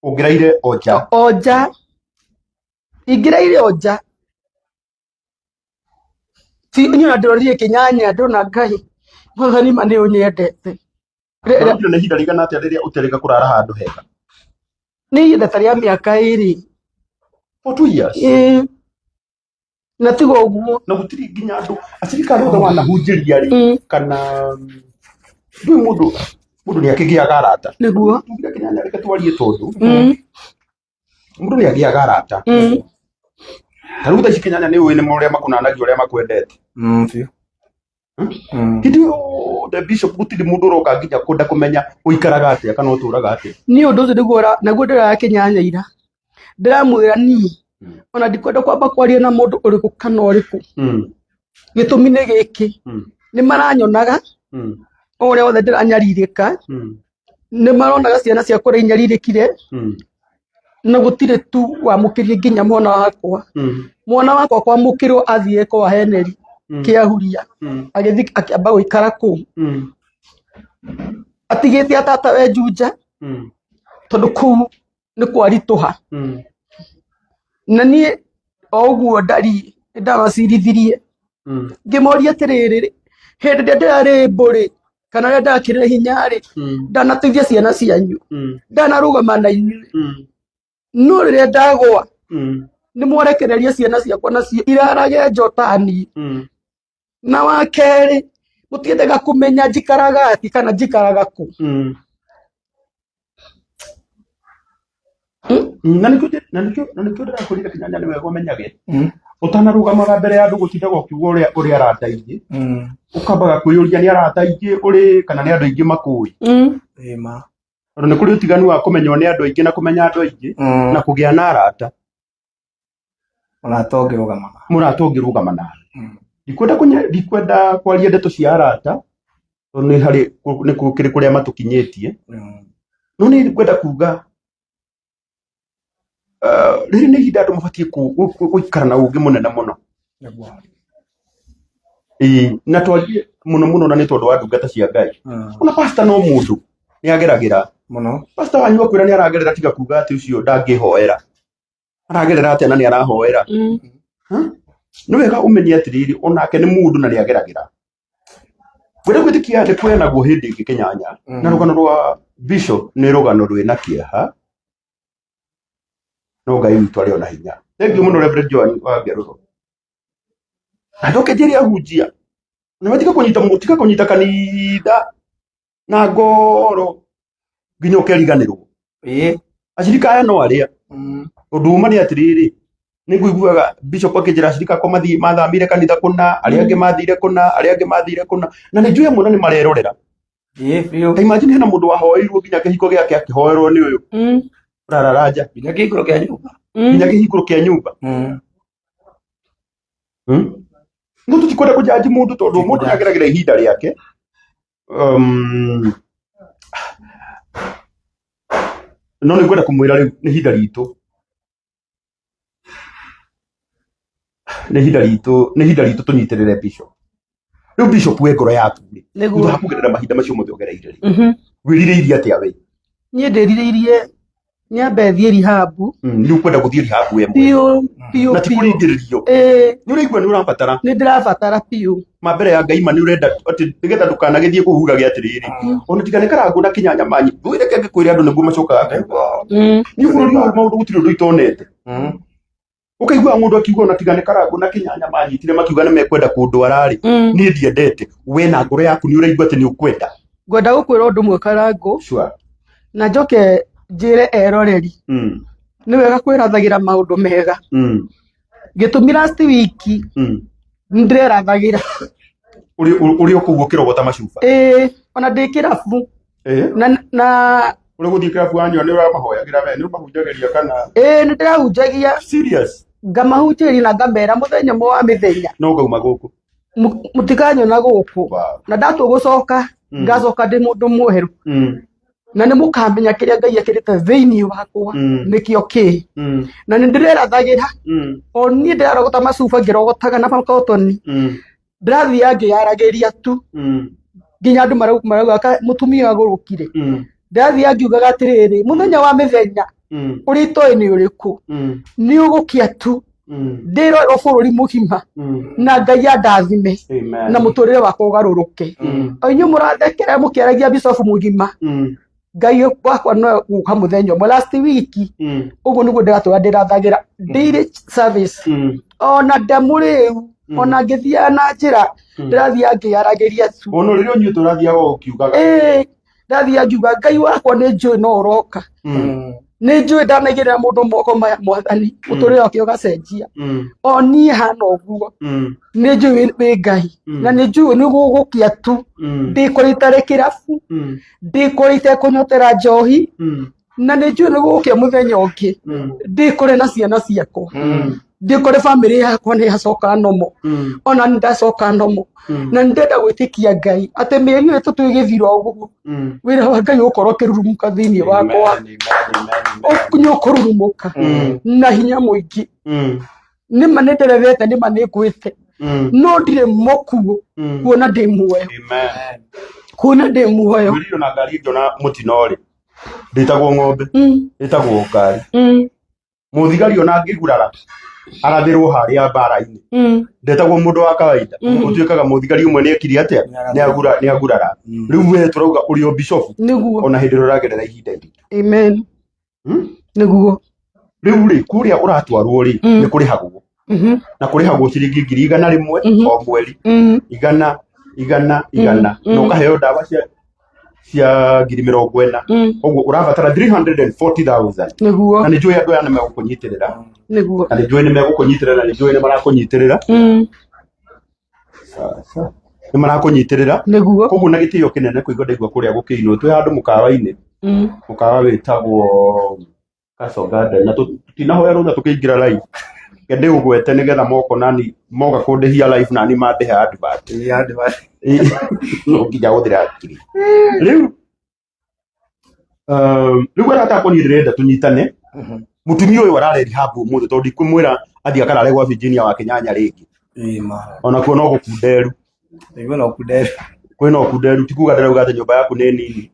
ũngĩraire o nja? O nja ingĩraire o nja ti niĩ ona ndĩrorire kĩnyanya ndona Ngai mwathani ma nĩ ũnyendete. Ũrarutire na ihinda rĩigana atĩa rĩrĩa ũterĩga kũrara handũ hega? Nĩ ihinda ta rĩa mĩaka ĩrĩ. For 2 years? Ĩĩ. Na tiga ũguo. Na gũtirĩ nginya andũ acirika arĩa othe wanahunjĩria rĩ kana ndũĩ mũndũ mũndũ nĩ akĩgĩaga arata. Nĩguo. Tugire kĩnyanya reke twarie tondũ mũndũ nĩ agĩaga arata. Ta rĩu thaa ici kĩnyanya nĩ ũĩ nĩ ũrĩa makũnanagia ũrĩa makwendete. Biũ. Hĩndĩ yothe bishop gũtirĩ mũndũ ũroka nginya kwenda kũmenya ũikaraga atĩa kana ũtũraga atĩa. Niĩ ũndũ ũcio nĩguo naguo ndĩrara kĩnyanya ira. Ndĩramwĩra niĩ ona ndikwenda kwamba kwaria na mũndũ ũrĩkũ kana ũrĩkũ. Gĩtũmi nĩ gĩkĩ, nĩ maranyonaga o ũrĩa wothe ndĩranyarirĩka, nĩ maronaga ciana ciakwa ũrĩa inyarirĩkire, na gũtirĩ tu wamũkĩrie nginya mwana wakwa. Mwana wakwa kwamũkĩrwo athiire kwa Henry Kĩahuria, agĩthiĩ akĩamba gũikara kũu. Atigĩte atata we Juja, tondũ kũu nĩ kwaritũha. Na niĩ o ũguo ndariĩ nĩ ndabacirithirie. Ngĩmoria atĩrĩrĩ, hĩndĩ ĩrĩa ndĩrarĩ mbũrĩ kana rĩrĩa ndakĩrĩ hinya rĩ, ndanateithia ciana cianyu, ndanarũgama na inyuĩ, no rĩrĩa ndagwa nĩ mwarekereria ciana ciakwa nacio irarage njota niĩ. Na wa kerĩ mũtiendaga kũmenya njikaraga atĩ kana njikaraga kũ. Na nĩkĩo na nĩkĩo na nĩkĩo ndĩrakwĩrire kĩnyanya nĩ wega ũmenyage Ũtanarũgamaga mbere ya andũ gũtindaga ũkiuga ũrĩa ũrĩ arata aingĩ, ũkambaga kwĩyũria nĩ arata aingĩ ũrĩ kana nĩ andũ aingĩ makũĩ. Ĩĩ ma. Tondũ nĩ kũrĩ ũtiganu wa kũmenywo nĩ andũ aingĩ na kũmenya andũ aingĩ na kũgĩa na arata. Mũrata ũngĩrũgama nawe. Mũrata ũngĩrũgama nawe. Ndikwenda kwaria ndeto cia arata tondũ nĩ harĩ nĩ kũrĩ kũrĩa matũkinyĩtie. No nĩ ngwenda kuga rĩrĩ nĩ ihinda andũ mabatiĩ gũikara na ũũgĩ mũnene mũno. Nĩguo. Ĩĩ, na twarie mũno mũno na nĩ tondũ wa ndungata cia Ngai. Ona pastor no mũndũ nĩ ageragĩra. Mũno. Pastor wanyu akwĩra nĩ aragerera tiga kuga atĩ ũcio ndangĩhoera. Aragerera atĩa na nĩ arahoera. Nĩ wega ũmenye atĩrĩrĩ onake nĩ mũndũ na nĩ ageragĩra. Ngwenda gwĩtĩkia nĩ kũheanagwo hĩndĩ ĩngĩ kĩnyanya. Na rũgano rwa Bishop nĩ rũgano rwĩna kĩeha. No Ngai witũ arĩ ona hinya. Thank you mũno Reverend Joan wa Ngerũro. Na njoke njĩre ahunjia. Na matiga kũnyita tiga kũnyita kanitha na ngoro nginya ũkeriganĩrwo. Ĩĩ. Acirika aya no arĩa. Ũndũ uma nĩ atĩrĩrĩ, nĩ ngũiguaga bishop akĩnjĩra acirika akwa mathiĩ mathamire kanitha kũna, arĩa angĩ mathire kũna, arĩa angĩ mathire kũna. Na nĩ njũĩ amwe na nĩ marerorera. Ĩĩ biũ. Ta imagine hena mũndũ wahoeirwo nginya kĩhiko gĩake akĩhoerwo nĩ ũyũ. Ũrararanja. Nginya kĩhingũro kĩa nyũmba. Nginya kĩhingũro kĩa nyũmba. No tũtikwenda kũjanji mũndũ tondũ mũndũ nĩageragĩra ihinda rĩake. No nĩ ngwenda kũmwĩra rĩu nĩ ihinda ritũ. Nĩ ihinda ritũ, nĩ ihinda ritũ tũnyitĩrĩre bishop. Rĩu bishop we ngoro yaku rĩ, Nĩguo. thutha wa kũgerera mahinda macio mothe ũgereire rĩ, wĩrirĩirie atĩa we? Niĩ ndĩrirĩirie nyambe thiĩ rehab. Nĩ ũkwenda gũthiĩ rehab we mwene. Biũ, biũ, Na ti biũ. kũringĩrĩrio. Ĩĩ. Nĩ ũraigua nĩ ũrabatara. Nĩ ndĩrabatara biũ. Ma mbere ya Ngai ma nĩ ũrenda atĩ nĩgetha ndũkanagĩthiĩ kũu ugage atĩrĩrĩ. Ona tiga nĩ karangũ na kĩnyanya manyi. Reke ngĩkwĩre andũ nĩguo macokaga kuga. Niĩ bũrũri ũyũ maũndũ gũtirĩ ũndũ itonete. Ũkaigua mũndũ akiuga ona tiga nĩ karangũ na kĩnyanya manyitire makiuga nĩ mekwenda kũndwara rĩ. Niĩ ndiendete. We na ngoro yaku nĩ ũraigua atĩ nĩ ũkwenda. Ngwenda gũkwĩra ũndũ ũmwe Karangũ. Sure. Na njoke njĩre eroreri. Nĩ wega kwĩrathagĩra maũndũ mega. Gĩtũmi last week nĩ ndĩrerathagĩra. Ũrĩ o kũu ũkĩrogota macuba? Ĩĩ, ona ndĩ kĩrabu. Na Ũrĩ gũthiĩ kĩrabu wanyua nĩ ũramahoyagĩra we, nĩ ũmahunjagĩria kana? Ĩĩ, nĩ ndĩrahunjagia. Serious? Ngamahunjĩria na ngamera mũthenya ũmwe wa mĩthenya. No ngauma gũkũ. Mũtikanyona gũkũ. Wow. Na ndatua gũcoka, ngacoka ndĩ mũndũ mwerũ. Na nĩ mũkamenya kĩrĩa Ngai ekĩrĩte thĩinĩ wakwa, nĩkĩo kĩ. Na nĩ ndĩrerathagĩra. O niĩ ndĩrarogota macuba ngĩrogotaga na makotoni. Ndĩrathiaga ngĩyaragĩria tu. Nginya andũ marauga mũtumia agũrũkire. Ndĩrathiaga ngiugaga atĩrĩrĩ, mũthenya wa mĩthenya, ũrĩa itoĩ nĩ ũrĩkũ? Nĩ ũgũkia tu. Ndĩrorerwo bũrũri mũgima. Na Ngai andathime. Amen. Na mũtũrĩre wakwa ũgarũrũke. O inyuĩ mũrathekera mũkĩaragia bishop mũgima. Ngai wakwa no gũka mũthenya ũmwe. Last week, ũguo nĩguo ndĩratũra ndĩrathagĩra daily service. Ona ndamũrĩu, ona ngĩthiaga na njĩra, ndĩrathiaga ngĩyaragĩria tu. Ona rĩrĩa ũnyuĩte ũrathiaga ũkiugaga. Ĩĩ, ndathiaga ngiuga Ngai wakwa nĩ njũĩ no ũroka. Nĩ njũĩ ndanaigĩrĩra mũndũ moko maya mwathani, mũtũrĩre wake ũgacenjia. O niĩ hana ũguo. Nĩ njũĩ wĩ Ngai. Na nĩ njũĩ nĩ gũgũkia tu. Ndĩkũrĩ itarĩ kĩrabu. Ndĩkũrĩ itekũnyotera njohi. Na nĩ njũĩ nĩ gũgũkia mũthenya ũngĩ. Ndĩkũrĩ na ciana ciakwa. Ndĩkũrĩ bamĩrĩ yakwa nĩ yacoka nomo. Ona nĩ ndacoka nomo. Na nĩ ndĩrenda gwĩtĩkia Ngai atĩ mĩeri ĩyo ĩtatũ ĩgĩthira ũguo, wĩra wa Ngai ũgũkorwo ũkĩrurumũka thĩinĩ wakwa. Amen, amen, amen, amen. Nĩ ũkũrurumũka na hinya mũingĩ. Nĩ ma nĩ ndererete, nĩ ma nĩ ngwĩte. No ndirĩ mũkuũ, kuona ndĩ muoyo. Amen. Kuona ndĩ muoyo. Mwĩrire na ngari ĩngĩona mũtino rĩ, ndĩtagwo ng'ombe, ĩtagwo ngari. Mũthigari ona angĩgurara arathĩrwo harĩa mbara-inĩ. Ndetagwo mũndũ wa kawaida. Ũtuĩkaga mũthigari ũmwe nĩ ekire atĩa? Nĩ agurara. Rĩu we tũrauga ũrĩ o bishop. Nĩguo. Ona hĩndĩ ĩrĩa ũragerera ihinda iritũ. Amen. Nĩguo. Rĩu rĩ, kũrĩa ũratwarwo rĩ, nĩ kũrĩhagwo. Na kũrĩhagwo ciringi ngiri igana rĩmwe o mweri. Igana, igana, igana. Na ũkaheo ndawa Cia 40,000. Koguo ũrabatara 340,000. Nĩguo. Na nĩ njũĩ andũ aya nĩ megũkũnyitĩrĩra. Nĩguo. Na nĩ njũĩ nĩ megũkũnyitĩrĩra, na nĩ njũĩ nĩ marakũnyitĩrĩra. Sasa nĩ marakũnyitĩrĩra. Nĩguo. Koguo na gĩtĩo kĩnene kũigua ndaigua kũrĩa gũkĩinwo twĩ handũ mũkawa-inĩ. Mũkawa wĩtagwo Castle Garden na tũtinahoya rũtha tũkĩingĩra live. Reke ndĩũgwete nĩgetha moko nani moka kũndĩhia live nani mandĩhe advert. No nginya hũthĩre hakiri. Rĩu rĩu arata akwa niĩ ndĩrenda tũnyitane. Mũtumia ũyũ arare rehab ũmũthĩ tondũ ndikwĩmwĩra athiĩ akarare gwa Virginia wa Kĩnyanya rĩngĩ. Onakuo no gũkunderu. Kwĩna ũkunderu, ti kuga ndĩrauga atĩ nyũmba yaku nĩ nini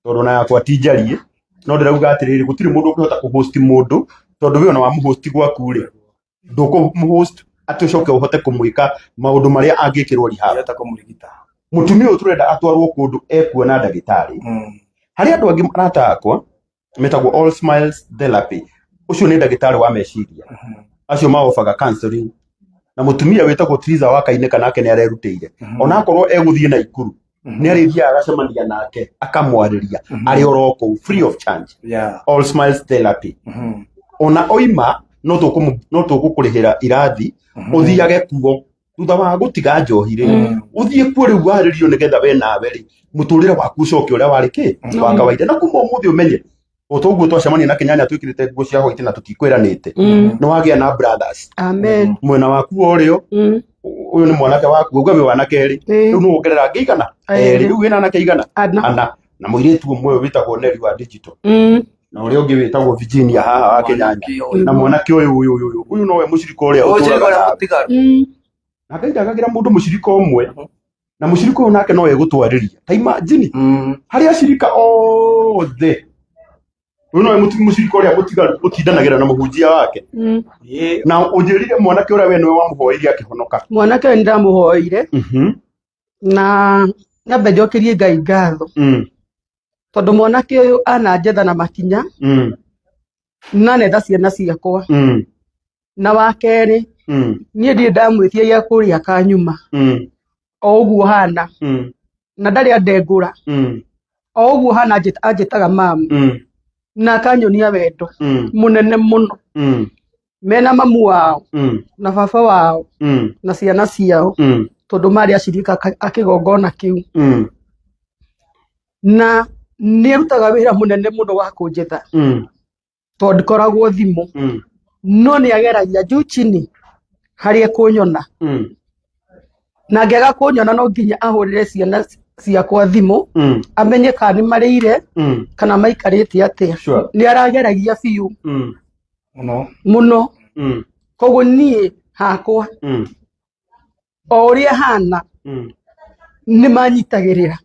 tondũ ona yakwa ti njariĩ, no ndĩrauga atĩrĩrĩ, gũtirĩ mũndũ ũngĩhota kũhost mũndũ tondũ we ona wamũhost gwaku rĩ, ndũkũmũhost atĩ ũcoke ũhote kũmwĩka maũndũ marĩa angĩkĩrwo rehab. Mũtumia ũyũ tũrenda atwarwo kũndũ ekuona ndagĩtarĩ. Harĩ andũ angĩ arata akwa metagwo All Smiles Therapy, ũcio nĩ ndagĩtarĩ wa meciria, acio maobaga counseling, na mũtumia wĩtagwo Triza wa Kainĩka nake nĩ arerutĩire, onakorwo egũthiĩ Naikuru nĩ arĩthiaga agacemania nake akamwarĩria arĩ oro kũu free of charge. All Smiles Therapy, ona oima no tũgũkũrĩhĩra irathi ũthiage kuo thutha wa gũtiga njohi rĩ, ũthiĩ kuo rĩu warĩrio nĩgetha we nawe rĩ mũtũrĩre waku ũcoke ũrĩa warĩ kĩ wa kawaida, na kuma ũmũthĩ ũmenye o toguo twacemania na Kĩnyanya twĩkĩrĩte nguo cia white na tũtikwĩranĩte, nĩ wagĩa na brothers. Amen. Mwena waku wa ũrĩo, ũyũ nĩ mwanake waku, ũguo wĩ wanake erĩ. Rĩu nĩ wongerera angĩ igana erĩ, rĩu wĩna anake igana Ana. Ana, na mũirĩtu ũmwe ũyũ wĩtagwo Nelly wa digital, na ũrĩa ũngĩ wĩtagwo Virginia haha wa Kĩnyanya, na mwanake ũyũ ũyũ ũyũ ũyũ nowe mũcirika ũrĩa ũtũraga nawe. Na Ngai ndagagĩra mũndũ mũcirika ũmwe, na mũcirika ũyũ nake no egũtwarĩria. Ta imagine harĩ acirika othe, ũyũ nowe mũcirika ũrĩa mũtigaru ũtindanagĩra na mũhunjia wake. Na ũnjĩrire mwanake ũrĩa we nĩwe wamũhoeire akĩhonoka. Mwanake ũyũ nĩndamũhoeire, na nyambe njokerie Ngai ngatho tondũ mwanake ũyũ ananjetha na makinya na netha ciana ciakwa. Na wa kerĩ, niĩ ndirĩ ndamwĩtia gĩa kũrĩa kanyuma, o ũguo hana, na ndarĩ andengũra, o ũguo hana anjĩtaga mamu, na akanyonia wendo mũnene mũno, mena mamu wao na baba wao na ciana ciao, tondũ marĩ acirika a kĩgongona kĩu, na nĩ arutaga wĩra mũnene mũno wa kũnjetha tondũ ndikoragwo thimũ, no nĩ ageragia juu chini harĩa ekũnyona, na angĩaga kũnyona no nginya ahũrĩre ciana ciakwa thimũ amenye kana nĩ marĩire kana maikarĩte atĩa. Nĩ arageragia biũ mũno. Koguo niĩ hakwa, o ũrĩa hana, nĩ manyitagĩrĩra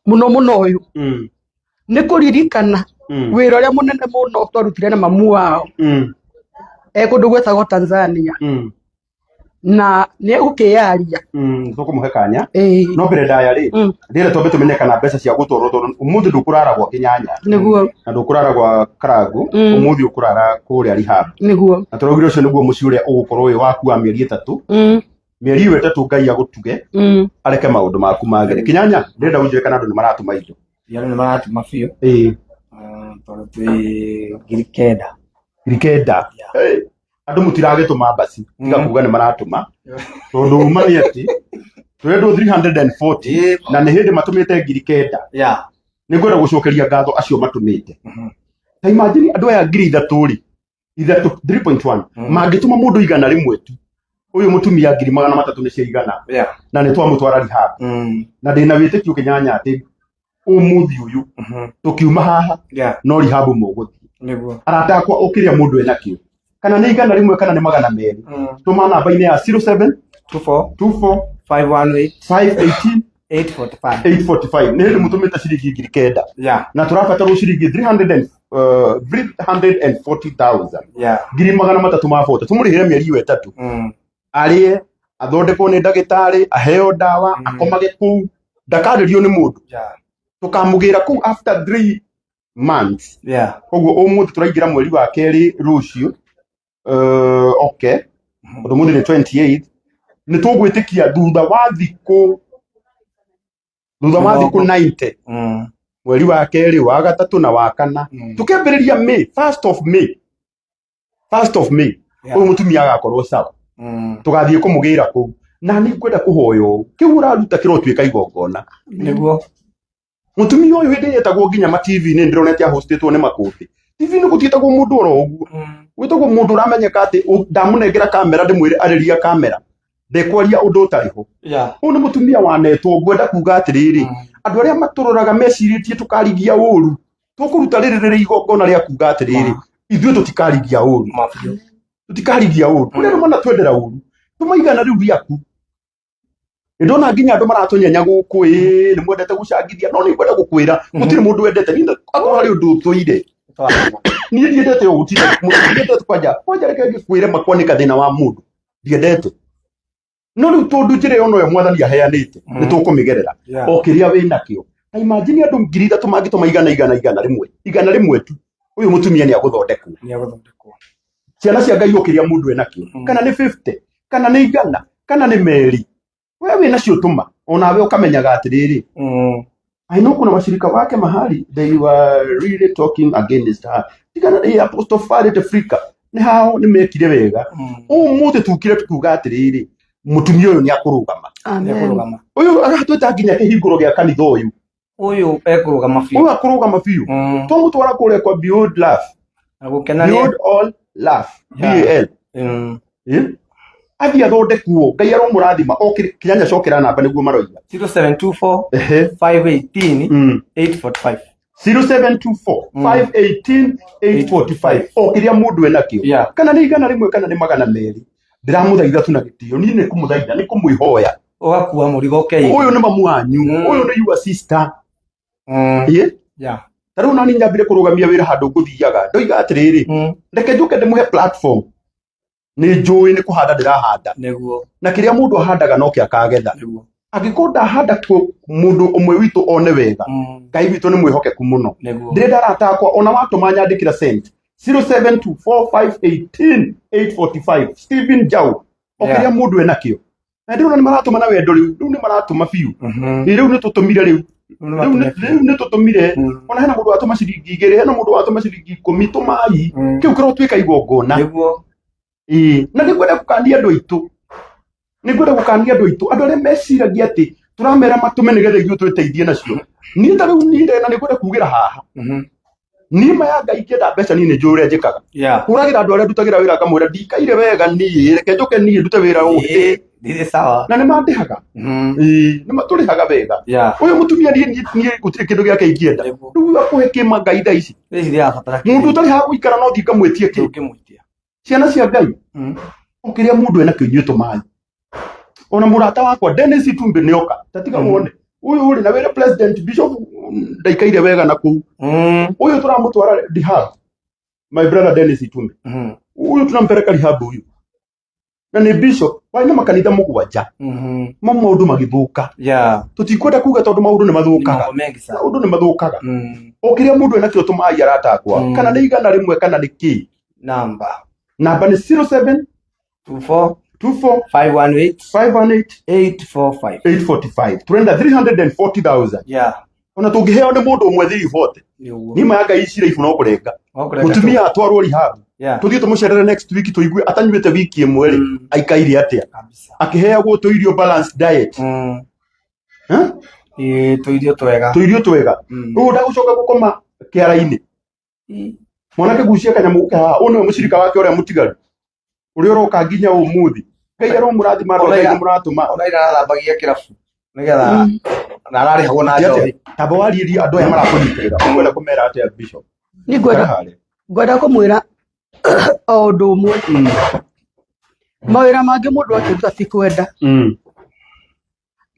mũno mũno. Ũyũ nĩ kũririkana wĩra ũrĩa mũnene mũno twarutire na mamu wao e kũndũ gwĩtagwo Tanzania, na nĩ egũkĩyaria. Tũkũmũhe kanya. Ĩĩ. No mbere ndaya rĩ, ndĩrenda twambe tũmenye kana mbeca cia gũtwarwo, tondũ ũmũthĩ ndũkũrara gwa Kĩnyanya na ndũkũrara gwa Karangu. Ũmũthĩ ũkũrara kũrĩa rehab. Nĩguo. Na tũraugire ũcio nĩguo mũciĩ ũrĩa ũgũkorwo wĩ waku wa mĩeri 3. Mĩeri ĩyo 3 Ngai agũtuge, areke maũndũ maku magĩre. Kĩnyanya, ndĩrenda ũnjĩre kana andũ nĩ maratũma indo. Andũ nĩ maratũma biũ. Tondũ twĩ 9,000. 9,000. Hey, andũ mũtiragĩtũma mbasi tiga kuga nĩ maratũma, tondũ uma nĩ atĩ tũrendwo 340 na nĩ hĩndĩ matũmĩte 9,000. Nĩ ngwenda gũcokeria ngatho acio matũmĩte. Ta imagine andũ aya 3,000 rĩ, ithatũ 3.1, mangĩtũma mũndũ 100 tu, ũyũ mũtumia 300,000 nĩ cia igana. Na nĩ twamũtwara rehab, na ndĩna wĩtĩkio Kĩnyanya atĩ ũmũthĩ ũyũ tũkiuma haha no rehab mũgũthiĩ. Arata akwa, ũkĩrĩa mũndũ enakĩo, kana nĩ 100 kana nĩ 200, tũma namba-inĩ ya 07 24 24 518 518 845. 845. Nĩ hĩndĩ mũtũmĩte ciringi 9,000 na tũrabatarwo ciringi 300 and, 340,000. 340,000 ma 40 tũmũrĩhĩre mĩeri ĩyo 3, arĩe, athondekwo nĩ ndagĩtarĩ, aheo ndawa, akomage kũu, ndakarĩrio nĩ mũndũ. Tũkamũgĩra kũu after 3 months. Koguo ũmũthĩ tũraingĩra mweri wa kerĩ rũciũ, okay, tondũ ũmũthĩ nĩ 28, nĩ tũgwĩtĩkia thutha wa thikũ Thutha wa thikũ 90, mweri wa kerĩ, wa gatatũ na wa kana, tũkĩambĩrĩria May, first of May, first of May, ũyũ mũtumia agakorwo sawa. Tũgathiĩ kũmũgĩra kũu. Na nĩ ngwenda kũhoya ũũ, kĩu ũraruta kĩrotuĩka igongona. Nĩguo. Mũtumia ũyũ hĩndĩ ĩrĩa etagwo nginya ma TV-inĩ ndĩronete ahostĩtwo nĩ makũmbĩ. TV-inĩ gũtiĩtagwo mũndũ oro ũguo. Gwĩtagwo mũndũ ũramenyeka atĩ ndamũnengera kamera ndĩmwĩre arĩria kamera. Ndekwaria ũndũ ũtarĩ ho. Ũyũ nĩ mũtumia wanetwo, ngwenda kuga atĩrĩrĩ, andũ arĩa matũroraga mecirĩtie tũkarigia ũru, tũkũruta rĩrĩ rĩrĩ igongona rĩa kuga atĩrĩrĩ, ithuĩ tũtikarigia ũru. Tũtikarigia ũru. Kũrĩ andũ manatwendera ũru. Tũmaigana rĩu rĩaku. Nĩndona nginya andũ maratũnyenya gũkũ, ĩĩ nĩ mwendete gũcangithia, no nĩ ngwenda gũkwĩra gũtirĩ mũndũ wendete. Niĩ akorwo harĩ ũndũ ũtũire, niĩ ndiendete ũũ, gũtirĩ mũndũ ndiendete. Kwanja kwanja reke ngĩkwĩre makwa nĩ gathĩna wa mũndũ ndiendete, no rĩu tondũ njĩra ĩyo noyo mwathani aheanĩte, nĩ tũkũmĩgerera. O kĩrĩa wĩ nakĩo, ta imagine andũ 3,000 mangĩtũma igana igana igana rĩmwe, igana rĩmwe tu, ũyũ mũtumia nĩ agũthondekwo. Nĩ agũthondekwo. Ciana cia Ngai, o kĩrĩa mũndũ enakĩo, kana nĩ 50, kana nĩ 100, kana nĩ 2, we wĩ nacio tũma, onawe ũkamenyaga atĩrĩrĩ, I know kuna washirika wake mahali they were really talking against her. Tigana eh, Apostle Farid Africa nĩ hao nĩ mekire wega. Ũmũthĩ tukire tukuga atĩrĩrĩ, mũtumia ũyũ nĩ akũrũgama. Nĩ Amen. akũrũgama. Ũyũ aratwĩta nginya kĩhingũro gĩa kanitha ũyũ. Ũyũ ekũrũgama biũ. Ũyũ akũrũgama biũ. Twamũtwara kũrĩa kwa Beyond Love. Na gũkena nĩ Beyond All Love. BAL. Eh? Athiĩ athondekwo, Ngai aromũrathima. O kĩnyanya cokera namba nĩguo maroiga. 0724 518 845. 0724 518 845. O kĩrĩa mũndũ enakĩo, kana nĩ 100, kana nĩ 200, ndĩramũthaitha tu na gĩtĩo. Niĩ nĩ kũmũthaitha, nĩ kũmwĩhoya. Ũgakua mũrigo ũkeiga. Ũyũ nĩ mamu wanyu. Ũyũ nĩ your sister. Ĩ? Ta rĩu nani nyambire kũrũgamia wĩra handũ ngũthiaga, ndoiga atĩrĩrĩ, reke njũke ndĩmũhe platform. Nĩ njũĩ nĩ kũhanda ndĩrahanda. Nĩguo. Na kĩrĩa mũndũ ahandaga nokĩo akagetha. Nĩguo. Angĩkorwo ndahanda mũndũ ũmwe witũ one wega, Ngai witũ nĩ mwĩhokeku mũno. Nĩguo. Ndĩrenda arata akwa, ona watũma nyandĩkĩra sent 0724518845, Stephen Jau, o kĩrĩa mũndũ enakĩo. Na ndĩrona nĩ maratũma na wendo rĩu, rĩu nĩ maratũma biũ. Ĩ, rĩu nĩ tũtũmire rĩu. Rĩu nĩ tũtũmire. Ona hena mũndũ watũma ciringi 2, hena mũndũ watũma ciringi 10, tũmai. Kĩu kĩrotuĩka igongona. Nĩguo. Ĩĩ, na nĩngwenda gũkania andũ aitũ, nĩngwenda gũkania andũ aitũ, andũ arĩa meciragia atĩ tũramera matũme nĩgetha ithuĩ twĩteithie nacio. Niĩ ta rĩu niĩ na nĩngwenda kugĩra haha, niĩ ma ya Ngai ingĩenda mbeca niĩ nĩ njũĩ ũrĩa njĩkaga. Hũragĩra andũ arĩa ndutagĩra wĩra ngamwĩra ndikaire wega niĩ, reke njũke niĩ ndute wĩra ũũ. Ĩĩ, ndirĩ sawa. Na nĩ mandĩhaga. Ĩĩ, nĩ matũrĩhaga wega. Ũyũ mũtumia niĩ niĩ gũtirĩ kĩndũ gĩake ingĩenda. Nĩguo. Rĩu akũhe kĩma Ngai thaa ici? Thaa ici ndĩrabatara Mũndũ ũtarĩ ha gũikara no thiĩ ngamwĩtie kĩ? Ndũngĩmwĩtia. Ciana cia Ngai, o kĩrĩa mũndũ enakĩo inyuĩ tũmai. Ona mũrata wakwa Dennis Itumbi nĩoka, ta tiga wone ũyũ ũrĩ na wĩra president bishop ndaikaire wega na kũu. Ũyũ tũramũtwara rehab, my brother Dennis Itumbi, ũyũ tunampeleka rehab huyu, na nĩ bishop warĩ na makanitha 7, ma maũndũ magĩthũka. Tũtikwenda kuga tondũ maũndũ nĩ mathũkaga. Mambo mengi sana. Maũndũ nĩ mathũkaga. O kĩrĩa mũndũ enakĩo tũmai, arata akwa, kana nĩ 100, kana nĩ kĩ. Namba. Namba nĩ 07 24 24 518 518 845. 845. Turenda 340,000. Ona tũngĩheo nĩ mũndũ ũmwe 340, Nĩguo. nĩ ma ya Ngai ici raibu no kũrenga. Wakũrenga. Mũtumia atwarwo rehab, tũthiĩ tũmũcerere next week, tũigue atanyuĩte wiki ĩmwe rĩ, aikaire atĩa, akĩheagwo tũirio balanced diet. Eh? Ĩĩ, tũirio twega. Tũirio twega. Rĩu ndagũcoka gũkoma kĩara-inĩ. Mwanake gucia kanyamũ gũke haha, ũyũ nĩwe mũcirika wake ũrĩa mũtigaru ũrĩa ũroka nginya ũmũthĩ. Ngai aromũrathima andũ a Ngai, nĩ mũratũma. Ona ira arathambagia kĩrabu nĩgetha na ararĩhagwo na Atĩ atĩa? njohi. Tamba warĩrie andũ aya marakũnyitĩrĩra, ũkwenda kũmera atĩa, bishop? Niĩ ngwenda Ikara harĩa. Ngwenda kũmwĩra o ũndũ ũmwe, mawĩra mangĩ mũndũ akĩruta ti kwenda.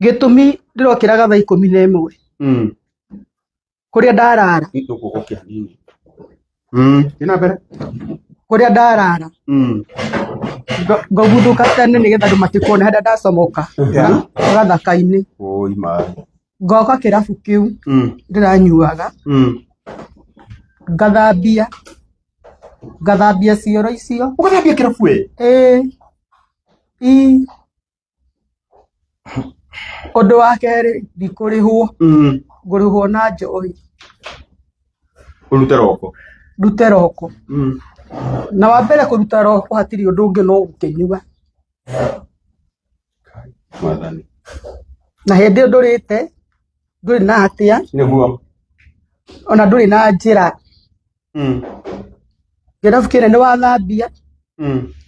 Gĩtũmi ndĩrokĩraga thaa 11 kũrĩa ndarara. Ũgũke hanini. Thiĩ na mbere. Kũrĩa ndarara, ngaguthũka tene nĩgetha andũ matikone harĩa ndacomoka gathaka-inĩ. Oi maĩ. Ngoka kĩrabu kĩu ndĩranyuaga, ngathambia ngathambia cioro icio. Ũgathambia kĩrabu we? Ĩĩ. Ii. Ũndũ wa kerĩ ndikũrĩhwo, ngũrĩhwo na njohi. Ũrute roko. Ndute roko. Na wa mbere kũruta roko hatirĩ ũndũ ũngĩ no gũkĩnyua. Mwathani. Na hĩndĩ ĩyo ndũrĩte, ndũrĩ na hatia. Nĩguo. Ona ndũrĩ na njĩra. Kĩrabu kĩnene wathambia,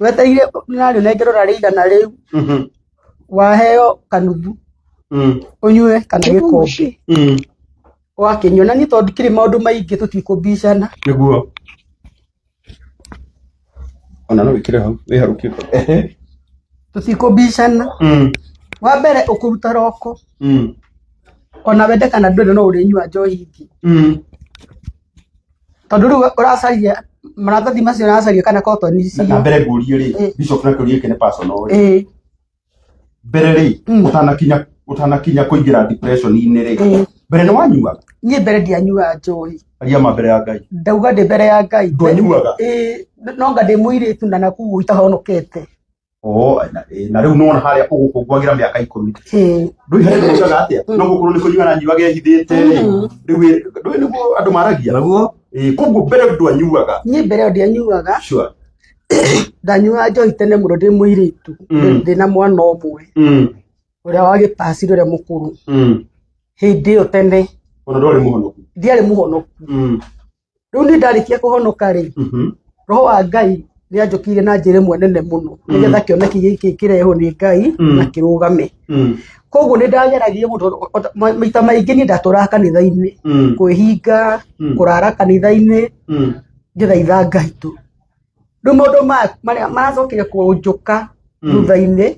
wetereire narĩo nengerwo rarĩ 100 rĩu, waheo kanuthu ũnyue kana gĩkombe. Ũgakĩnyua. Na niĩ tondũ ndikĩrĩ maũndũ maingĩ tũtikũbicana. Nĩguo. Ona no wĩkĩre hau, wĩharũkie. Ehe. Tũtikũbicana. Wa mbere ũkũruta roko. Ona wende kana ndwende no ũrĩnyua njohi ingĩ. Tondũ rĩu ũracaria maratathi macio ũracaria kana cotton icio. Na mbere ngũrie rĩ, Bishop na kĩũria gĩkĩ nĩ personal rĩ. Mbere rĩ, ũtanakinya kũingĩra depression-inĩ rĩ, mbere nĩ wanyuaga? Niĩ mbere ndianyuaga njohi. Aria ma mbere ya Ngai. Ndauga ndĩ mbere ya Ngai. Ndwanyuaga? No nga ndĩ mũirĩtu na nakũu itahonokete. Oh, na rĩu nĩwona harĩa ũgũkũngũagĩra mĩaka 10. Ndũĩ harĩa ndĩroigaga atĩa? No gũkorwo nĩ kũnyua aranyuaga ehithĩte rĩ. Rĩu ndũĩ nĩguo andũ maragia? Nĩguo. Koguo mbere ndwanyuaga? Niĩ mbere ĩyo ndianyuaga. Sure. Ndanyuaga njohi tene mũno ndĩ mũirĩtu. Ndĩ na mwana ũmwe. Ũrĩa wagĩpacire ũrĩa mũkũrũ. Hĩndĩ ĩyo tene. Ona ndwarĩ mũhonoku? Ndiarĩ mũhonoku. Rĩu niĩ ndarĩkia kũhonoka rĩ, roho wa Ngai nĩ anjũkĩire na njĩra ĩmwe nene mũno, nĩgetha kĩoneki gĩkĩ kĩrehwo nĩ Ngai na kĩrũgame. Koguo nĩ ndageragia mũno, maita maingĩ niĩ ndatũraga kanitha-inĩ, kwĩhinga, kũrara kanitha-inĩ, ngĩthaitha Ngai tu. Rĩu maũndũ marĩa maracokire kũnjũka thutha-inĩ,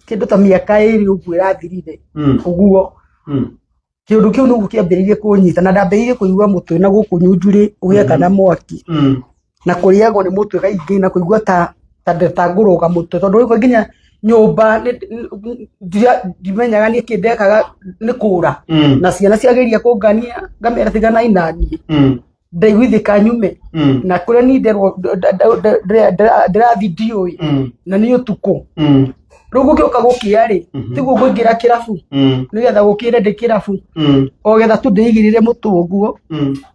kĩndũ ta mĩaka 2 ũguo ĩrathirire, ũguo. Kĩũndũ kĩu nĩguo kĩambĩrĩirie kũnyita, na ndambĩrĩirie kũigua mũtwe na gũkũ nyunjurĩ ũgĩakana mwaki. Na kũrĩagwo nĩ mũtwe kaingĩ na kũigua ta ngũrũga mũtwe, tondũ rĩmwe nginya nyũmba ndimenyaga nĩkĩ ndekaga nĩ kũra. Na ciana ciageria kũngania ngamera tiganai naniĩ. Ndaiguithĩka nyume. Na kũrĩa niĩ nderwo ndĩrathiĩ ndiũĩ. Na nĩ ũtukũ. Rĩu gũgĩũka gũkĩa rĩ, tiguo ngũingĩra kĩrabu. Nĩgetha gũkĩre ndĩ kĩrabu. O getha tu ndĩigĩrĩre mũtwe ũguo,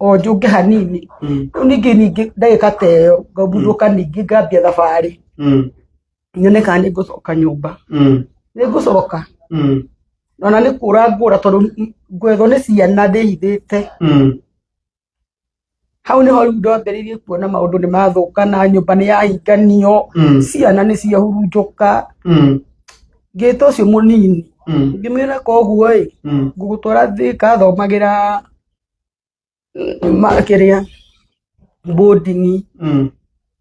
o njũnge hanini. Rĩu ningĩ ndagĩka ta ĩyo, ngabuthũka ningĩ ngambia thabarĩ. Nyone kana nĩ ngũcoka nyũmba. Nĩ ngũcoka. Ona nĩ kũra ngũra tondũ ngwethwo nĩ ciana ndĩhithĩte. Hau nĩho rĩu ndambĩrĩirie kuona maũndũ nĩ mathũka na nyũmba nĩ yahinganio, ciana nĩ ciahurunjũka. Ngĩta ũcio mũnini, ngĩmwĩra koguo ĩ, ngũgũtwara Thika thomagĩra kĩrĩa boarding.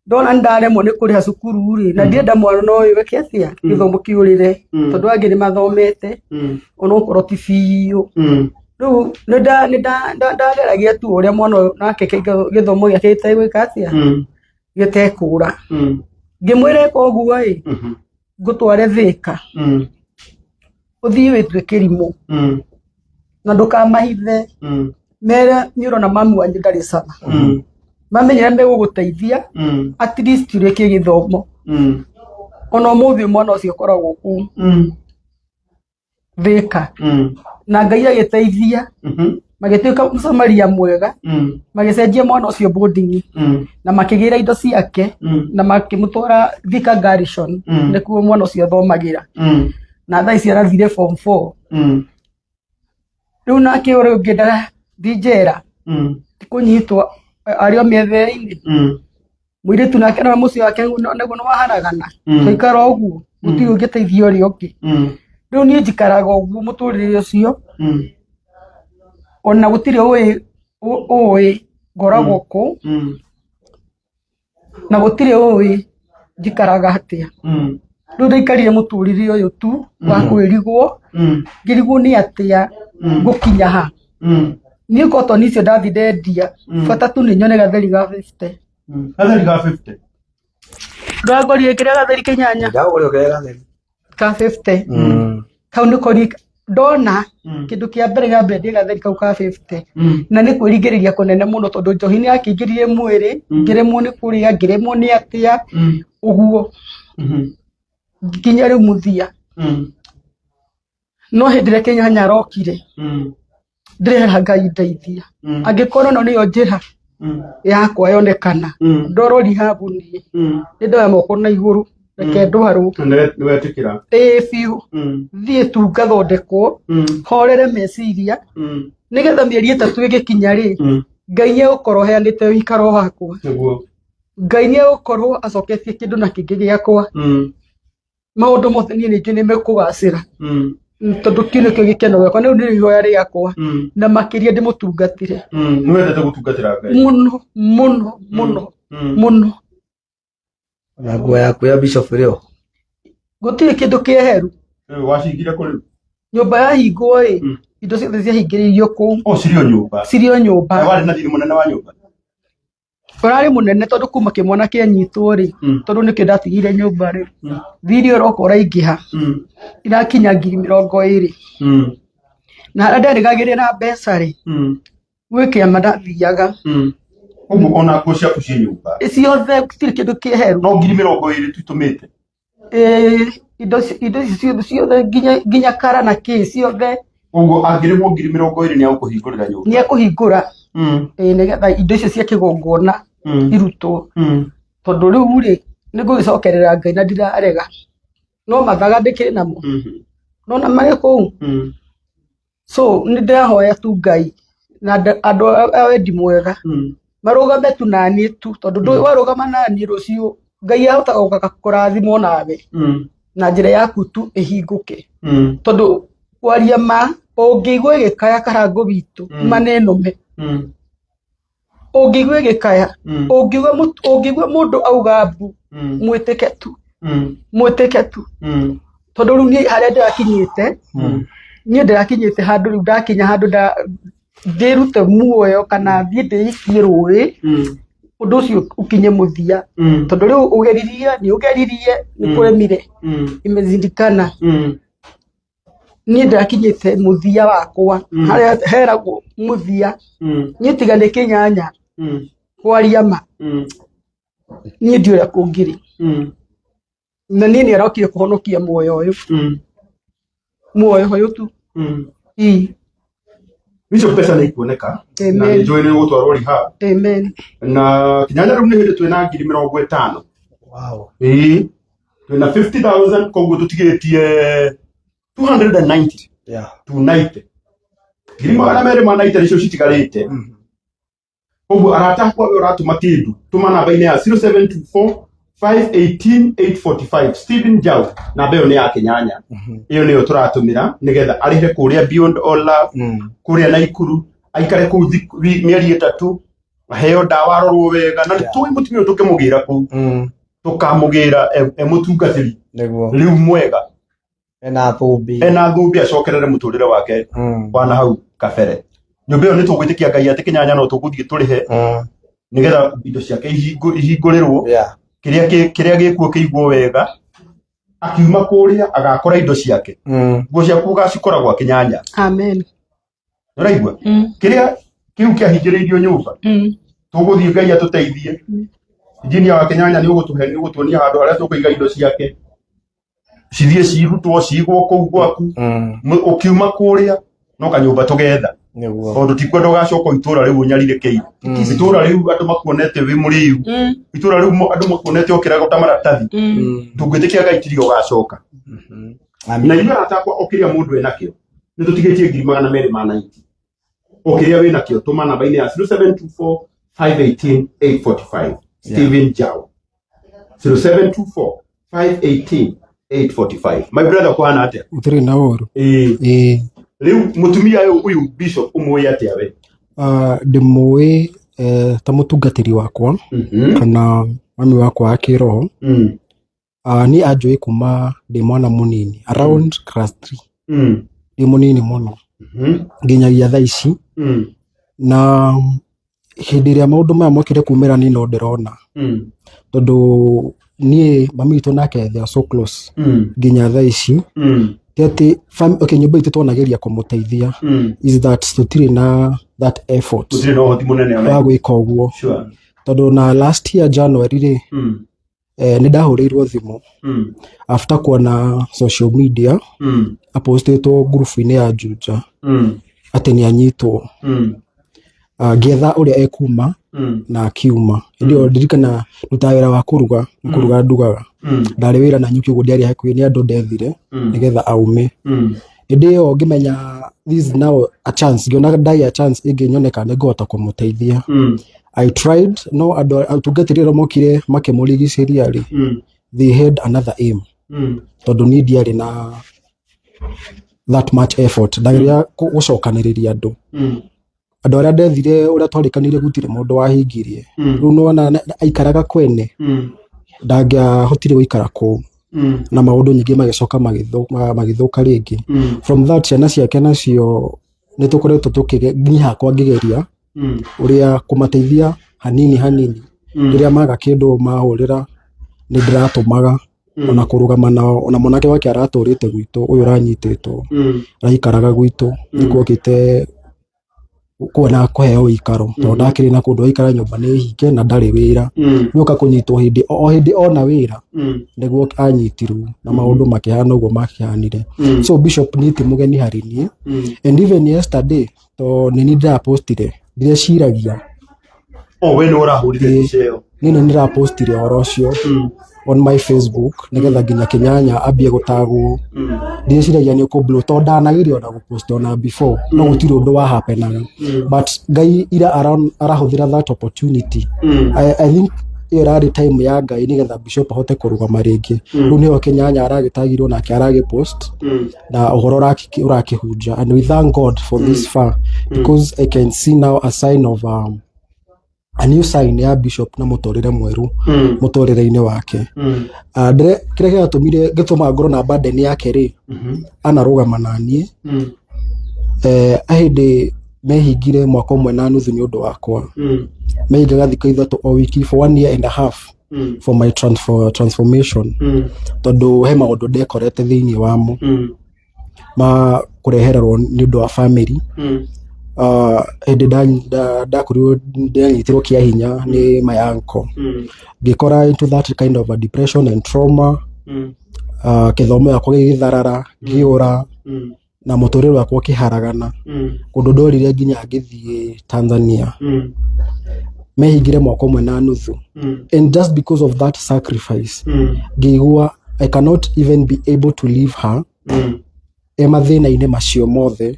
Ndona nĩ ndaremwo nĩ kũrĩha cukuru rĩ, na ndienda mwana ũyũ eke atĩa, gĩthomo kĩũrĩre, tondũ angĩ nĩ mathomete, onokorwo ti biũ. Rĩu nĩ ndageragia tu ũrĩa mwana ũyũ nake gĩthomo gĩake gĩtegwĩka atĩa, gĩtekũra. Ngĩmwĩra ĩka ũguo ĩ, ngũtware Thika, ũthiĩ wĩtue kĩrimũ, na ndũkamahithe, mere nĩ ũrona mamu wanyu ndarĩ cama. Mamenye ũrĩa megũgũteithia, at least ũrĩkie gĩthomo. Ona ũmũthĩ mwana ũcio akoragwo kũu Thika. Na Ngai agĩteithia, magĩtuĩka mũcamaria mwega, magĩcenjia mwana ũcio boarding, na makĩgĩra indo ciake, na makĩmũtwara Thika Garrison, nĩkuo mwana ũcio athomagĩra. Na thaa ici arathire form 4. Rĩu nake ũrĩa ũngĩ ndarathiĩ njera, ti kũnyitwo arĩ o mĩethere-inĩ. Mũirĩtu nake na mũciĩ wake naguo nĩ waharagana. Twaikara ũguo, gũtirĩ ũngĩteithia ũrĩa ũngĩ. Rĩu niĩ njikaraga ũguo mũtũrĩre ũcio, ona gũtirĩ ũĩ ngoragwo kũ, na gũtirĩ ũĩ njikaraga atĩa. Rĩu ndaikarire mũtũrĩre ũyũ tu wa kwĩrigwo, ngĩrigwo nĩ atĩa ngũkinya ha. Niĩ cotton icio ndathiĩ ndendia, bata tu nĩ nyone gatheri ga 50. Gatheri ga 50? Ndwangorire kĩrĩa gatheri kĩnyanya? Ndagũrire kĩrĩa gatheri. Ka 50. Kau nĩko niĩ ndona kĩndũ kĩa mbere kĩa mbere ndĩ gatheri kau ka 50. Na nĩ kwĩringĩrĩria kũnene mũno tondũ njohi nĩ yakĩingĩrire mwĩrĩ, ngĩremwo nĩ kũrĩa, ngĩremwo nĩ atĩa, ũguo. Nginya rĩu mũthia. No hĩndĩ ĩrĩa Kĩnyanya arokire, ndĩrera Ngai ndeithia, angĩkorwo ĩno nĩyo njĩra yakwa yonekana, ndorwo rehab niĩ nĩ ndoya moko na igũrũ, reke ndwarwo. Nĩ wetĩkĩra? Ĩĩ biũ, thiĩ tu ngathondekwo, horere meciria, nĩgetha mĩeri 3 ĩgĩkinya rĩ, Ngai nĩ egũkorwo aheanĩte ũikaro wakwa. Nĩguo. Ngai nĩ egũkorwo acoketie kĩndũ na kĩngĩ gĩakwa. Maũndũ mothe niĩ nĩ njũĩ nĩ mekũgacĩra, tondũ kĩu nĩkĩo gĩkeno gĩakwa, rĩu nĩrĩo ihoya rĩakwa, na makĩria ndĩmũtungatĩre. Nĩ wendete gũtungatĩra Ngai? Mũno mũno mũno mũno. Na nguo yaku ya bishop ĩrĩ ho? Gũtirĩ kĩndũ kĩeheru. Rĩu wacingire kũ rĩu? Nyũmba yahingwo ĩ, indo ciothe ciahingĩrĩirio kũu. O cirĩ o nyũmba? Cirĩ o nyũmba. Na warĩ na thirĩ mũnene wa nyũmba? Ũrarĩ mũnene, tondũ kuma kĩmwana kĩanyitwo rĩ, tondũ nĩkĩo ndatigire nyũmba rĩ, thirĩ ũroka ũraingĩha, irakinya 20,000. Na harĩa nderĩgagĩrĩra mbeca rĩ, gwĩ kĩama ndathiaga. Ũguo ona nguo ciaku ciĩ nyũmba? Ciothe, gũtirĩ kĩndũ kĩeheru. No 20,000 tu itũmĩte? Ĩĩ, indo ici ciothe ciothe, nginya kara na kĩ ciothe. Ũguo angĩrĩhwo 20,000 nĩ egũkũhingũrĩra nyũmba? Nĩ ekũhingũra. Ĩĩ, nĩgetha indo icio cia kĩgongona irutwo. Tondũ rĩu rĩ, nĩ ngũgĩcokerera Ngai na ndirarega. No mathaga ndĩkĩrĩ namo. Nona marĩ kũu. So nĩ ndĩrahoya tu Ngai na andũ a wendi mwega marũgame tu naniĩ tu, tondũ ndũĩ warũgama naniĩ rũciũ Ngai ahota gũka kũrathimwo nawe na njĩra yaku tu ĩhingũke. Tondũ kwaria ma, ũngĩigua ĩgĩkaya Karangũ witũ, ma nĩ nũme. Ũngĩigua ĩgĩkaya, ũngĩigua mũndũ auga mbu, mwĩtĩke tu, mwĩtĩke tu. Tondũ rĩu niĩ harĩa ndĩrakinyĩte, niĩ ndĩrakinyĩte handũ rĩu ndakinya handũ ndĩrute muoyo kana thiĩ ndĩikie rũĩ, ũndũ ũcio ũkinye mũthia. Tondũ rĩu ũgeririe, nĩ ũgeririe, nĩ kũremire, imezindikana. Niĩ ndakinyĩte mũthia wakwa, harĩa heragwo mũthia. Niĩ tiga nĩ Kĩnyanya, kwaria ma, niĩ ndiũĩ ũrĩa kũngĩrĩ. Na niĩ nĩ arokire kũhonokia muoyo ũyũ, muoyo ũyũ tu. Ii. Icio mbeca nĩ ikuoneka na Amen. nĩ njũĩ nĩ ũgũtwarwo rehab. Amen. Na Kĩnyanya rĩu nĩ hĩndĩ twĩna 50,000. Wow. Ĩĩ. Twĩna 50,000, koguo tũtigĩtie 290. 290. 290,000 nĩcio citigarĩte. Koguo arata akwa, we ũratũma kĩndũ, tũma namba-inĩ ya 0724 518 845, Stephen Jau. Namba ĩyo nĩ ya Kĩnyanya. Ĩyo nĩyo tũratũmĩra nĩgetha arĩhe kũrĩa Beyond All Love, kũrĩa Naikuru, aikare kũu mĩeri 3, aheo ndawa, arorwo wega, na nĩ tũĩ mũtumia ũyũ tũkĩmũgĩra kũu, tũkamũgĩra e mũtungatĩri rĩu mwega. Ena thũmbĩ. Ena thũmbĩ, acokerere mũtũrĩre wake wa na hau kabere. Nyũmba ĩyo nĩ tũgwĩtĩkia Ngai atĩ Kĩnyanya no tũgũthiĩ tũrĩhe nĩgetha indo ciake ihingũrĩrwo, kĩrĩa gĩkuo kĩigwo wega. Akiuma kũrĩa agakora indo ciake, nguo ciaku ũgacikora gwa Kĩnyanya. Amen. Ũraigua? Kĩrĩa kĩu kĩahingĩrĩirio nyũmba, tũgũthiĩ, Ngai atũteithie. Injinia wa Kĩnyanya nĩ ũgũtũhe, nĩ ũgũtuonia handũ harĩa tũkũiga indo ciake, cithiĩ cirutwo cigwo kũu gwaku. Ũkiuma kũrĩa no kanyũmba tũgetha, tondũ ti kwenda ũgacoka itũra rĩu ũnyarirĩkĩire, itũra rĩu andũ makuonete wĩ mũrĩu, itũra rĩu andũ makuonete ũkĩraga ta maratathi. Tũngwĩtĩkia Ngai tiria ũgacoka. Na ithuĩ arata akwa, o kĩrĩa mũndũ enakĩo, nĩ tũtigĩtie 290,000. O kĩrĩa wĩ nakĩo, tũma namba-inĩ ya 0724 518 845, Stephen Jau, 0724 518 845. My brother, kũhana atĩa? Gũtirĩ na ũru. Ĩĩ. Ĩĩ. Rĩu mũtumia ũyũ, ũyũ bishop, ũmũĩ atĩa we? Ndĩmũĩ ta mũtungatĩri wakwa kana mami wakwa wa kĩroho. Niĩ anjũĩ kuma ndĩ mwana mũnini, around class 3, ndĩ mũnini mũno, nginyagia thaa ici. Na hĩndĩ ĩrĩa maũndũ maya mokire kumĩra, niĩ no ndĩrona, tondũ niĩ mami witũ nake they are so close nginya thaa ici. Ti atĩ okay, nyũmba itũ twanageria kũmũteithia, is that tũtirĩ na that effort Gũtirĩ na ũhoti mũnene ona wa gwĩka ũguo, tondũ na last year January rĩ, Nĩ ndahũrĩirwo thimũ after kuona social media apostĩtwo ngurubu-inĩ ya Juja atĩ nĩ anyitwo. Ngĩetha ũrĩa ekuma na akiuma. Hĩndĩ ĩyo ndirikana ndutaga wĩra wa kũruga, nĩ kũruga ndugaga. Ndarĩ wĩra na nyuki ũguo ndiarĩ hakuhĩ nĩ andũ ndethire nĩgetha aume. Hĩndĩ ĩyo ngĩmenya this is now a chance, ngĩona ndagĩa chance ĩngĩnyoneka nĩ ngũhota kũmũteithia. I tried, no andũ atungatĩri arĩa mokire makĩmũrigicĩria rĩ, they had another aim. Tondũ niĩ ndiarĩ na that much effort, ndageria gũcokanĩrĩria andũ. Andũ arĩa ndethire ũrĩa twarĩkanĩire gũtirĩ mũndũ wahingirie. Rĩu nĩwona aikaraga kwene, ndangĩahotire gũikara kũu. Na maũndũ nyingĩ magĩcoka magĩthũka rĩngĩ. From that ciana ciake nacio nĩ tũkoretwo niĩ hakwa ngĩgeria ũrĩa kũmateithia hanini hanini. Rĩrĩa maga kĩndũ mahũrĩra nĩ ndĩratũmaga ona kũrũgama nao, ona mwanake wake aratũrĩte gwitũ, ũyũ ũranyitĩtwo araikaraga gwitũ, nĩkuo okĩte kuona kũheo ũikaro, tondũ ndakĩrĩ na kũndũ aikara nyũmba nĩ hinge na ndarĩ wĩra. Nĩoka kũnyitwo hĩndĩ o hĩndĩ ona wĩra nĩguo anyitirwo na maũndũ makĩhana ũguo makĩhanire. So Bishop niĩ ti mũgeni harĩ niĩ. And even yesterday to nĩ niĩ ndĩrapostire, ndireciragia. O we nĩ ũrahũrire mbica ĩyo? Niĩ nĩ ndĩrapostire ũhoro ũcio on my Facebook nĩgetha nginya Kĩnyanya ambie gũtagwo. Ndĩreciragia nĩ ũkũ blow tondũ ndanageria ona gũpost ona before, no gũtirĩ ũndũ wa happenaga. But Ngai ira arahũthĩra that opportunity. I think ĩyo ĩrarĩ time ya Ngai nĩgetha Bishop ahote kũrũgama rĩngĩ. Rĩu nĩho Kĩnyanya aragĩtagirwo nake aragĩpost na ũhoro ũrakĩhunja, and we thank God for this far because I can see now a sign of a new sign ya Bishop na mũtũrĩre mwerũ mũtũrĩre-inĩ wake. Kĩrĩa gĩatũmire gĩtũma ngorwo na burden yake rĩ, anarũgama na niĩ. Hĩndĩ mehingire mwaka ũmwe na nuthu nĩ ũndũ wakwa. Mehingaga thikũ 3 o wiki for 1 year and a half for my transformation. Tondũ he maũndũ ndekorete thĩinĩ wamo ma kũrehererwo nĩ ũndũ wa family. Hĩndĩ ndakorirwo ndanyitirwo kĩa hinya nĩ my uncle. Ngĩkora into that kind of a depression and trauma. Kĩthomo gĩakwa gĩgĩtharara, ngĩũra, na mũtũrĩre wakwa ũkĩharagana. Kũndũ ndorire nginya ngĩthiĩ Tanzania. Mehingire mwaka ũmwe na nuthu. And just because of that sacrifice, ngĩigua I cannot even be able to leave her. E mathĩna-inĩ macio mothe,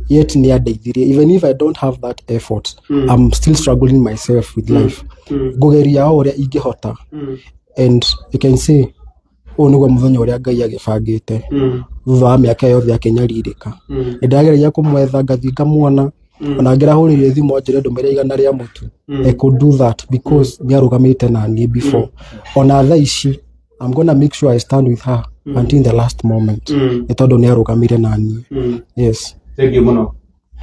yet nĩ andeithirie. Even if I don't have that effort, I'm still struggling myself with life. Ngũgeria o ũrĩa ingĩhota. And you can say, ũyũ nĩguo mũthenya ũrĩa Ngai agĩbangĩte. Thutha wa mĩaka yothe akĩnyarirĩka. Nĩ ndageragia kũmwetha, ngathiĩ ngamuona. Ona ngĩrahũrĩire thimũ anjĩre ndũmĩre 100 rĩa mũtu. I could do that because nĩ arũgamĩte na niĩ before. Ona thaa ici, I'm gonna make sure I stand with her until the last moment. Nĩ tondũ nĩ arũgamire na niĩ. Yes. Thank you mũno.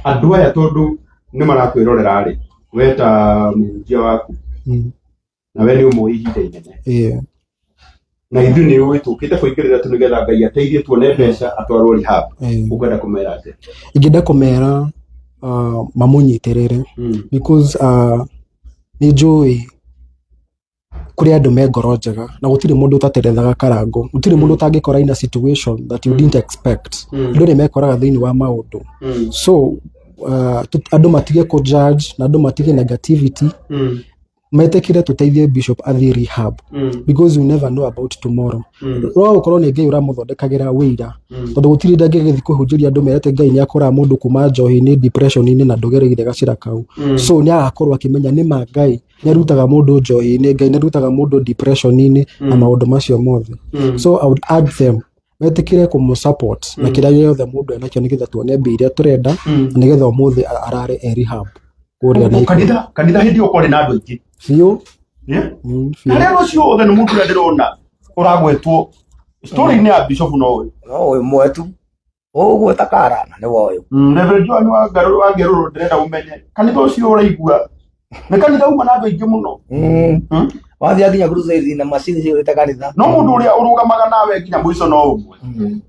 Andũ aya tondũ nĩ marakwĩrorera rĩ, we ta mũhunjia waku, na we nĩ ũmũĩ ihinda inene. Na ithuĩ nĩ ũĩ tũkĩte kũingĩrĩra tu nĩgetha Ngai ateithie tuone mbeca atwarwo rehab. Ũkwenda kũmera atĩa? Ingĩenda kũmera mamũnyitĩrĩre because nĩ njũĩ kũrĩ andũ me ngoro njega na gũtirĩ mũndũ ũtaterethaga karango, gũtirĩ mũndũ ũtangĩkora in a situation that you didn't expect. Andũ nĩ mekoraga thĩinĩ wa maũndũ. So andũ matige kũ judge na andũ matige negativity. Metĩkĩre tũteithie Bishop athiĩ rehab because you never know about tomorrow. No gũkorwo nĩ Ngai ũramũthondekagĩra wĩira, tondũ gũtirĩ hĩndĩ angĩgĩthiĩ kũhunjĩria andũ merete Ngai nĩ akũraga mũndũ kuma njohi-inĩ, depression-inĩ na ndũgereire gacĩra kau. So nĩ agakorwo akĩmenya nĩ ma Ngai nĩ arutaga mũndũ njohi-inĩ, Ngai nĩ arutaga mũndũ depression-inĩ na maũndũ macio mothe. So I would urge them metĩkĩre kũmũ support na kĩrĩa gĩothe mũndũ enakĩo nĩgetha tuone mbia iria tũrenda na nĩgetha ũmũthĩ arare e rehab kũrĩa Naikuru. Kanitha hĩndĩ ĩyo kwarĩ na andũ aingĩ. Biũ. Yeah? Biũ. Na rĩrĩa ũcio othe nĩ mũndũ ũrĩa ndĩrona ũragwetwo story-inĩ ya Bishop no ũyũ. No ũyũ ũmwe tu. Ũguo ta karana nĩ woyũ. Reverend Joan wa Ngarũrũ wa Ngerũrũ ndĩrenda ũmenye kanitha ũcio ũraigua nĩ kanitha uma na andũ aingĩ mũno. Wathiĩ nginya crusade na macini ciyũrĩte kanitha. No mũndũ ũrĩa ũrũgamaga nawe nginya mũico no ũmwe.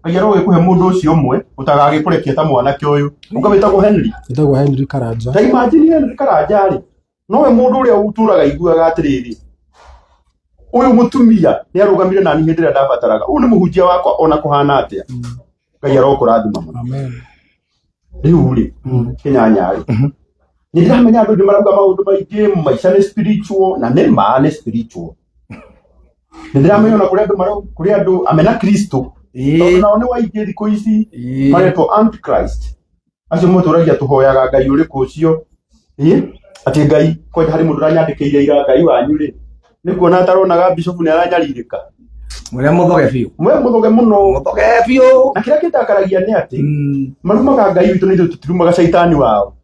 Ngai arogĩkũhe mũndũ ũcio ũmwe ũtagagĩkũrekia ta mwanake ũyũ. Ũkamwĩtagwo Henry. Wĩtagwo Henry Karanja. Ta imagine Henry Karanja rĩ, nowe mũndũ ũrĩa ũtũraga iguaga atĩrĩrĩ, Ũyũ mũtumia nĩ arũgamire nani hĩndĩ ĩrĩa ndabataraga. Ũyũ nĩ mũhunjia wakwa ona kũhana atĩa. Ngai arokũrathima mũno. Amen. Rĩu rĩ, kĩnyanya rĩ, nĩ ndĩramenya andũ nĩ marauga maũndũ maingĩ, maica nĩ spiritual, na nĩ ma nĩ spiritual. Nĩ ndĩramenya ona kũrĩ andũ marau, kũrĩ andũ amena Kristo. Tondũ nao nĩ waingĩ thikũ ici maretwo antichrist. Acio mũtũragia tũhoyaga Ngai ũrĩkũ ũcio. Ĩ, atĩ Ngai, kwanja harĩ mũndũ ũranyandĩkĩire ira Ngai wanyu rĩ, nĩ kuona ataronaga bishop nĩ aranyarirĩka. Mũrĩa mũthoge biũ. Mwe mũthoge mũno. Mũthoge biũ. Na kĩrĩa kĩndakaragia nĩ atĩ marumaga Ngai witũ na ithuĩ tũtirumaga caitani wao.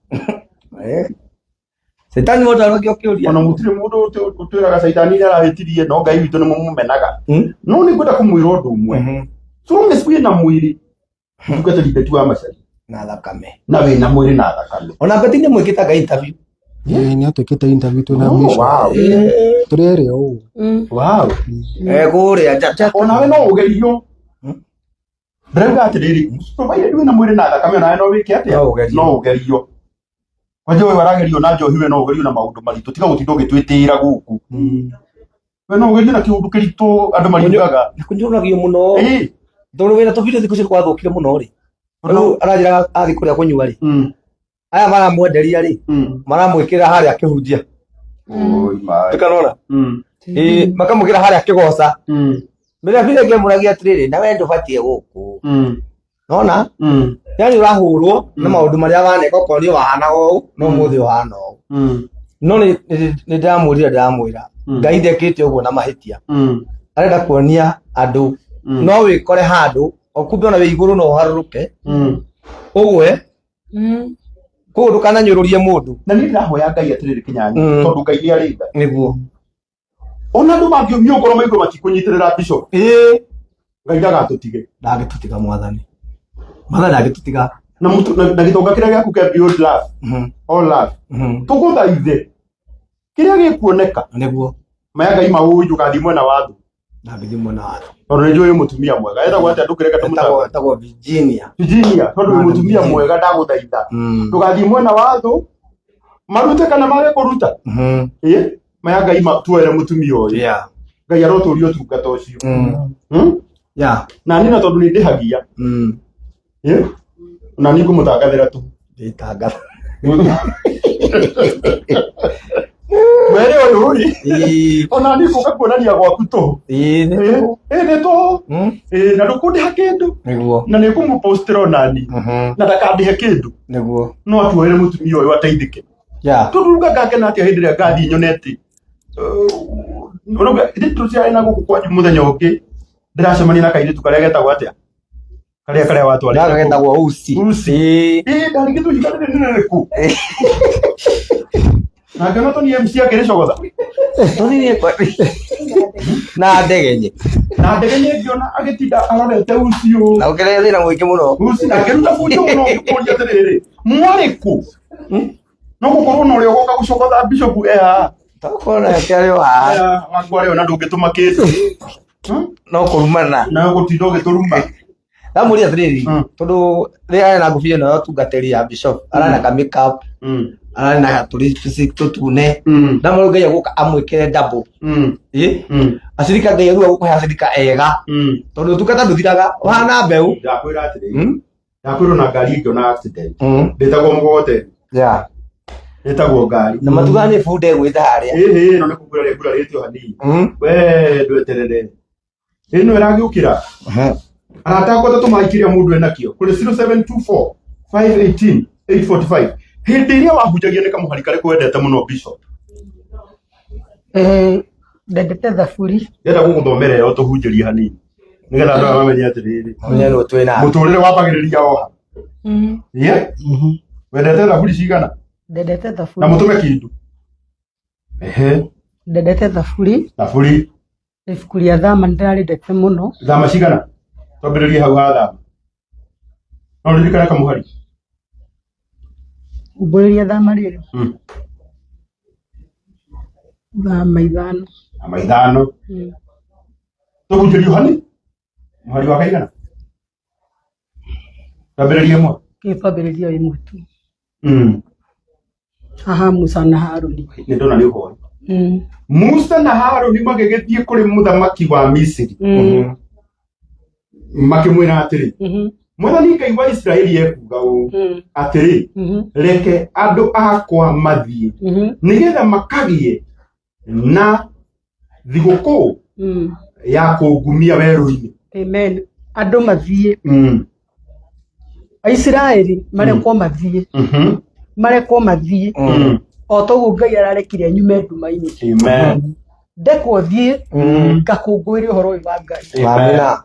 Caitani mũndũ arokio kĩũria. Ona gũtirĩ mũndũ ũtwĩraga caitani nĩ arahĩtirie no Ngai witũ nĩ mũmũmenaga. No nĩ ngwenda kũmwĩra ũndũ ũmwe. So long as wĩna mwĩrĩ, mũtungatĩri Betty wa Macharia. Na thakame. Na wĩna mwĩrĩ na thakame. Ona Betty nĩ mwĩkĩte Ngai interview. Ĩĩ, nĩ atwĩkĩte interview twĩna Oh, Bishop. wow. Tũrĩ erĩ o ũguo. Wow. Kũrĩa njata. Onawe no ũgerio. Ndĩrauga atĩrĩrĩ, provided wĩna mwĩrĩ na thakame onawe no wĩke atĩa? No ũgerio. No ũgerio. Kwanja ũyũ aragerio na njohi, we no ũgerio na maũndũ maritũ, tiga gũtinda ũgĩtwĩtĩĩra gũkũ. We no ũgerio na kĩũndũ kĩritũ andũ mariugaga. Na kũnyũragio mũno. Ĩĩ. Tondũ wĩna tũbindio thikũ ici gwathũkire mũno rĩ. Rĩu aranjĩra athiĩ kũrĩa kũnyua rĩ. Aya maramwenderia rĩ, maramwĩkĩra harĩa akĩhunjia. Oi, my. Ndikanona. Ĩĩ, makamwĩkĩra harĩa akĩgoca. Mĩrĩa bile ngĩmũragia atĩrĩrĩ, na we ndũbatiĩ gũkũ. Nona? Yani ũrahũrwo na maũndũ marĩa waneka okorwo nĩ wahanaga ũũ, no ũmũthĩ ũhana ũũ. No nĩ ndĩramwĩrire ndĩramwĩra, Ngai ndekĩte ũguo na mahĩtia. Arenda kuonia andũ no wĩkore handũ, o kumbe ona wĩ igũrũ no ũharũrũke, ũgwe, koguo ndũkananyũrũrie mũndũ. Na niĩ ndĩrahoya Ngai atĩrĩrĩ kĩnyanya, tondũ Ngai nĩ arĩ tha. Nĩguo. Ona andũ mangĩũmio ngoro maigua matikũnyitĩrĩra bishop. Ĩĩ. Ngai ndagatũtige. Ndangĩtũtiga mwathani. Mwathani ndangĩtũtiga. Na na gĩtonga kĩrĩa gĩaku kĩa Beyond Love. All Love. Tũgũthaithe. Kĩrĩa gĩkuoneka. Nĩguo. Maya Ngai maũĩ ndũgathiĩ mwena wa thũ. Ndangĩthiĩ mwena wa thũ. Tondũ nĩ njũĩ wĩ mũtumia mwega. Etagwo atĩa ndũkĩreke tũmũtangathe? Etagwo Virginia. Virginia, tondũ wĩ mũtumia mwega ndagũthaitha. Ndũgathiĩ mwena wa thũ. Marute kana mage kũruta. Ĩ? Maya Ngai tuoere mũtumia ũyũ. Ngai arotũria ũtungata ũcio. Na niĩ na tondũ nĩ ndĩhagia. Ĩ? Na niĩ ngũmũtangathĩra tu. Ndĩtangatha. Were ũyũ rĩ. Ona niĩ ngũka kuonania gwaku tũhũ. Ĩĩ, nĩ tũhũ. Ĩ, nĩ tũhũ. Ĩ, na ndũkũndĩha kĩndũ. Nĩguo. Na nĩ ngũmũpostĩra ona niĩ. Na ndakandĩhe kĩndũ. Nĩguo. No atuoere mũtumia ũyũ ateithĩke. Tondũ rĩu ngakena atĩa hĩndĩ ĩrĩa ngathiĩ nyone atĩ, ũrauga, ithe tũciarĩ na gũkũ kwanyu mũthenya ũngĩ, ndĩracemania na kairĩtu karĩa getagwo atĩa? Karĩa karĩa watwarĩte Gaka kũu. getagwo Usi. Usi. Ĩĩ. Ĩĩ, ndarigĩtwo ihinda rĩrĩ nĩ rĩrĩkũ? Na ngĩona Tony MC akĩrĩcogotha. Tony nĩ Na ndegenye. Na ndegenye ngĩona agĩtinda arorete Usi ũũ. Na ũkĩrehe thĩna mũingĩ mũno. Usi na akĩruta bunjo mũno ngĩkũria atĩrĩrĩ, mwarĩ kũ? No gũkorwo na ũrĩa ũgoka gũcogotha Bishop e haha. Tokorwo nake arĩ o haha. Aya, wangu arĩ o na ndũngĩtũma kĩndũ. No kũrumana. Na gũtinda ũgĩtũruma. Ndamũria atĩrĩrĩ, tondũ rĩrĩa arĩ na ngũbia ĩno ya ũtungatĩri ya Bishop, ararĩ na ka makeup, ararĩ na tũlipstick tũtune. Ndamũria Ngai agũka amwĩkĩre double. Ĩ? Acirika Ngai rĩu agũkũhe acirika ega. Tondũ ũtungata ndũthiraga, ũhana mbeũ. Ndakwĩra atĩrĩrĩ, ndakwĩrwo na ngari ĩngĩ accident. Ndĩtagwo mũgogoteni. Ĩtagwo ngari. Na matuga nĩ bunda ĩgwĩte harĩa. Ĩhĩ, ĩno nĩ kũgura rĩgurarĩtio hanini. We ndweterere. Ĩno ĩragĩũkĩra. Arata akwa tũtũmai kĩrĩa mũndũ enakĩo. Kũrĩ 0724 518 845. Hĩndĩ ĩrĩa wahunjagia nĩ kamũhari karĩkũ wendete mũno Bishop? Ndendete thaburi. Ndĩrenda gũgũthomera ĩyo tũhunjĩrie hanini. Nĩgetha andũ aya mamenye atĩrĩrĩ. Mamenye nũ twĩ nake. Mũtũrĩre wambagĩrĩria o ha. Yeah? Wendete thaburi cigana? Ndendete thaburi. Na mũtũme kĩndũ. Ehe. Ndendete thaburi. Thaburi. Ibuku rĩa Thama nĩndĩrarĩendete mũno. Thama cigana? Twambĩrĩrie hau ha Thama. No ũririkane kamũhari? Umbũrĩria Thama rĩrĩ. Thama ithano. Thama ithano. Tũhunjĩrio hani? Mũhari wa kaigana? Twambĩrĩrie ĩmwe. Kĩ twambĩrĩrie o ĩmwe tu. Haha Musa na Haruni. Nĩ ndona nĩ ũkoĩ. Musa na Harũni magĩgĩthiĩ kũrĩ mũthamaki wa Misiri, makĩmwĩra atĩrĩ, Mwathani Ngai wa Isiraeli ekuuga ũũ, atĩrĩ, reke andũ akwa mathiĩ, nĩgetha makagĩe na thigũkũ ya kũngumia werũ-inĩ. Amen. Andũ mathiĩ, Aisiraeli marekwo mathiĩ, marekwo mathiĩ o toguo Ngai ararekire nyume nduma-inĩ. Amen. Ndekwo thiĩ ngakũngũĩre ũhoro ũyũ wa Ngai. Amina.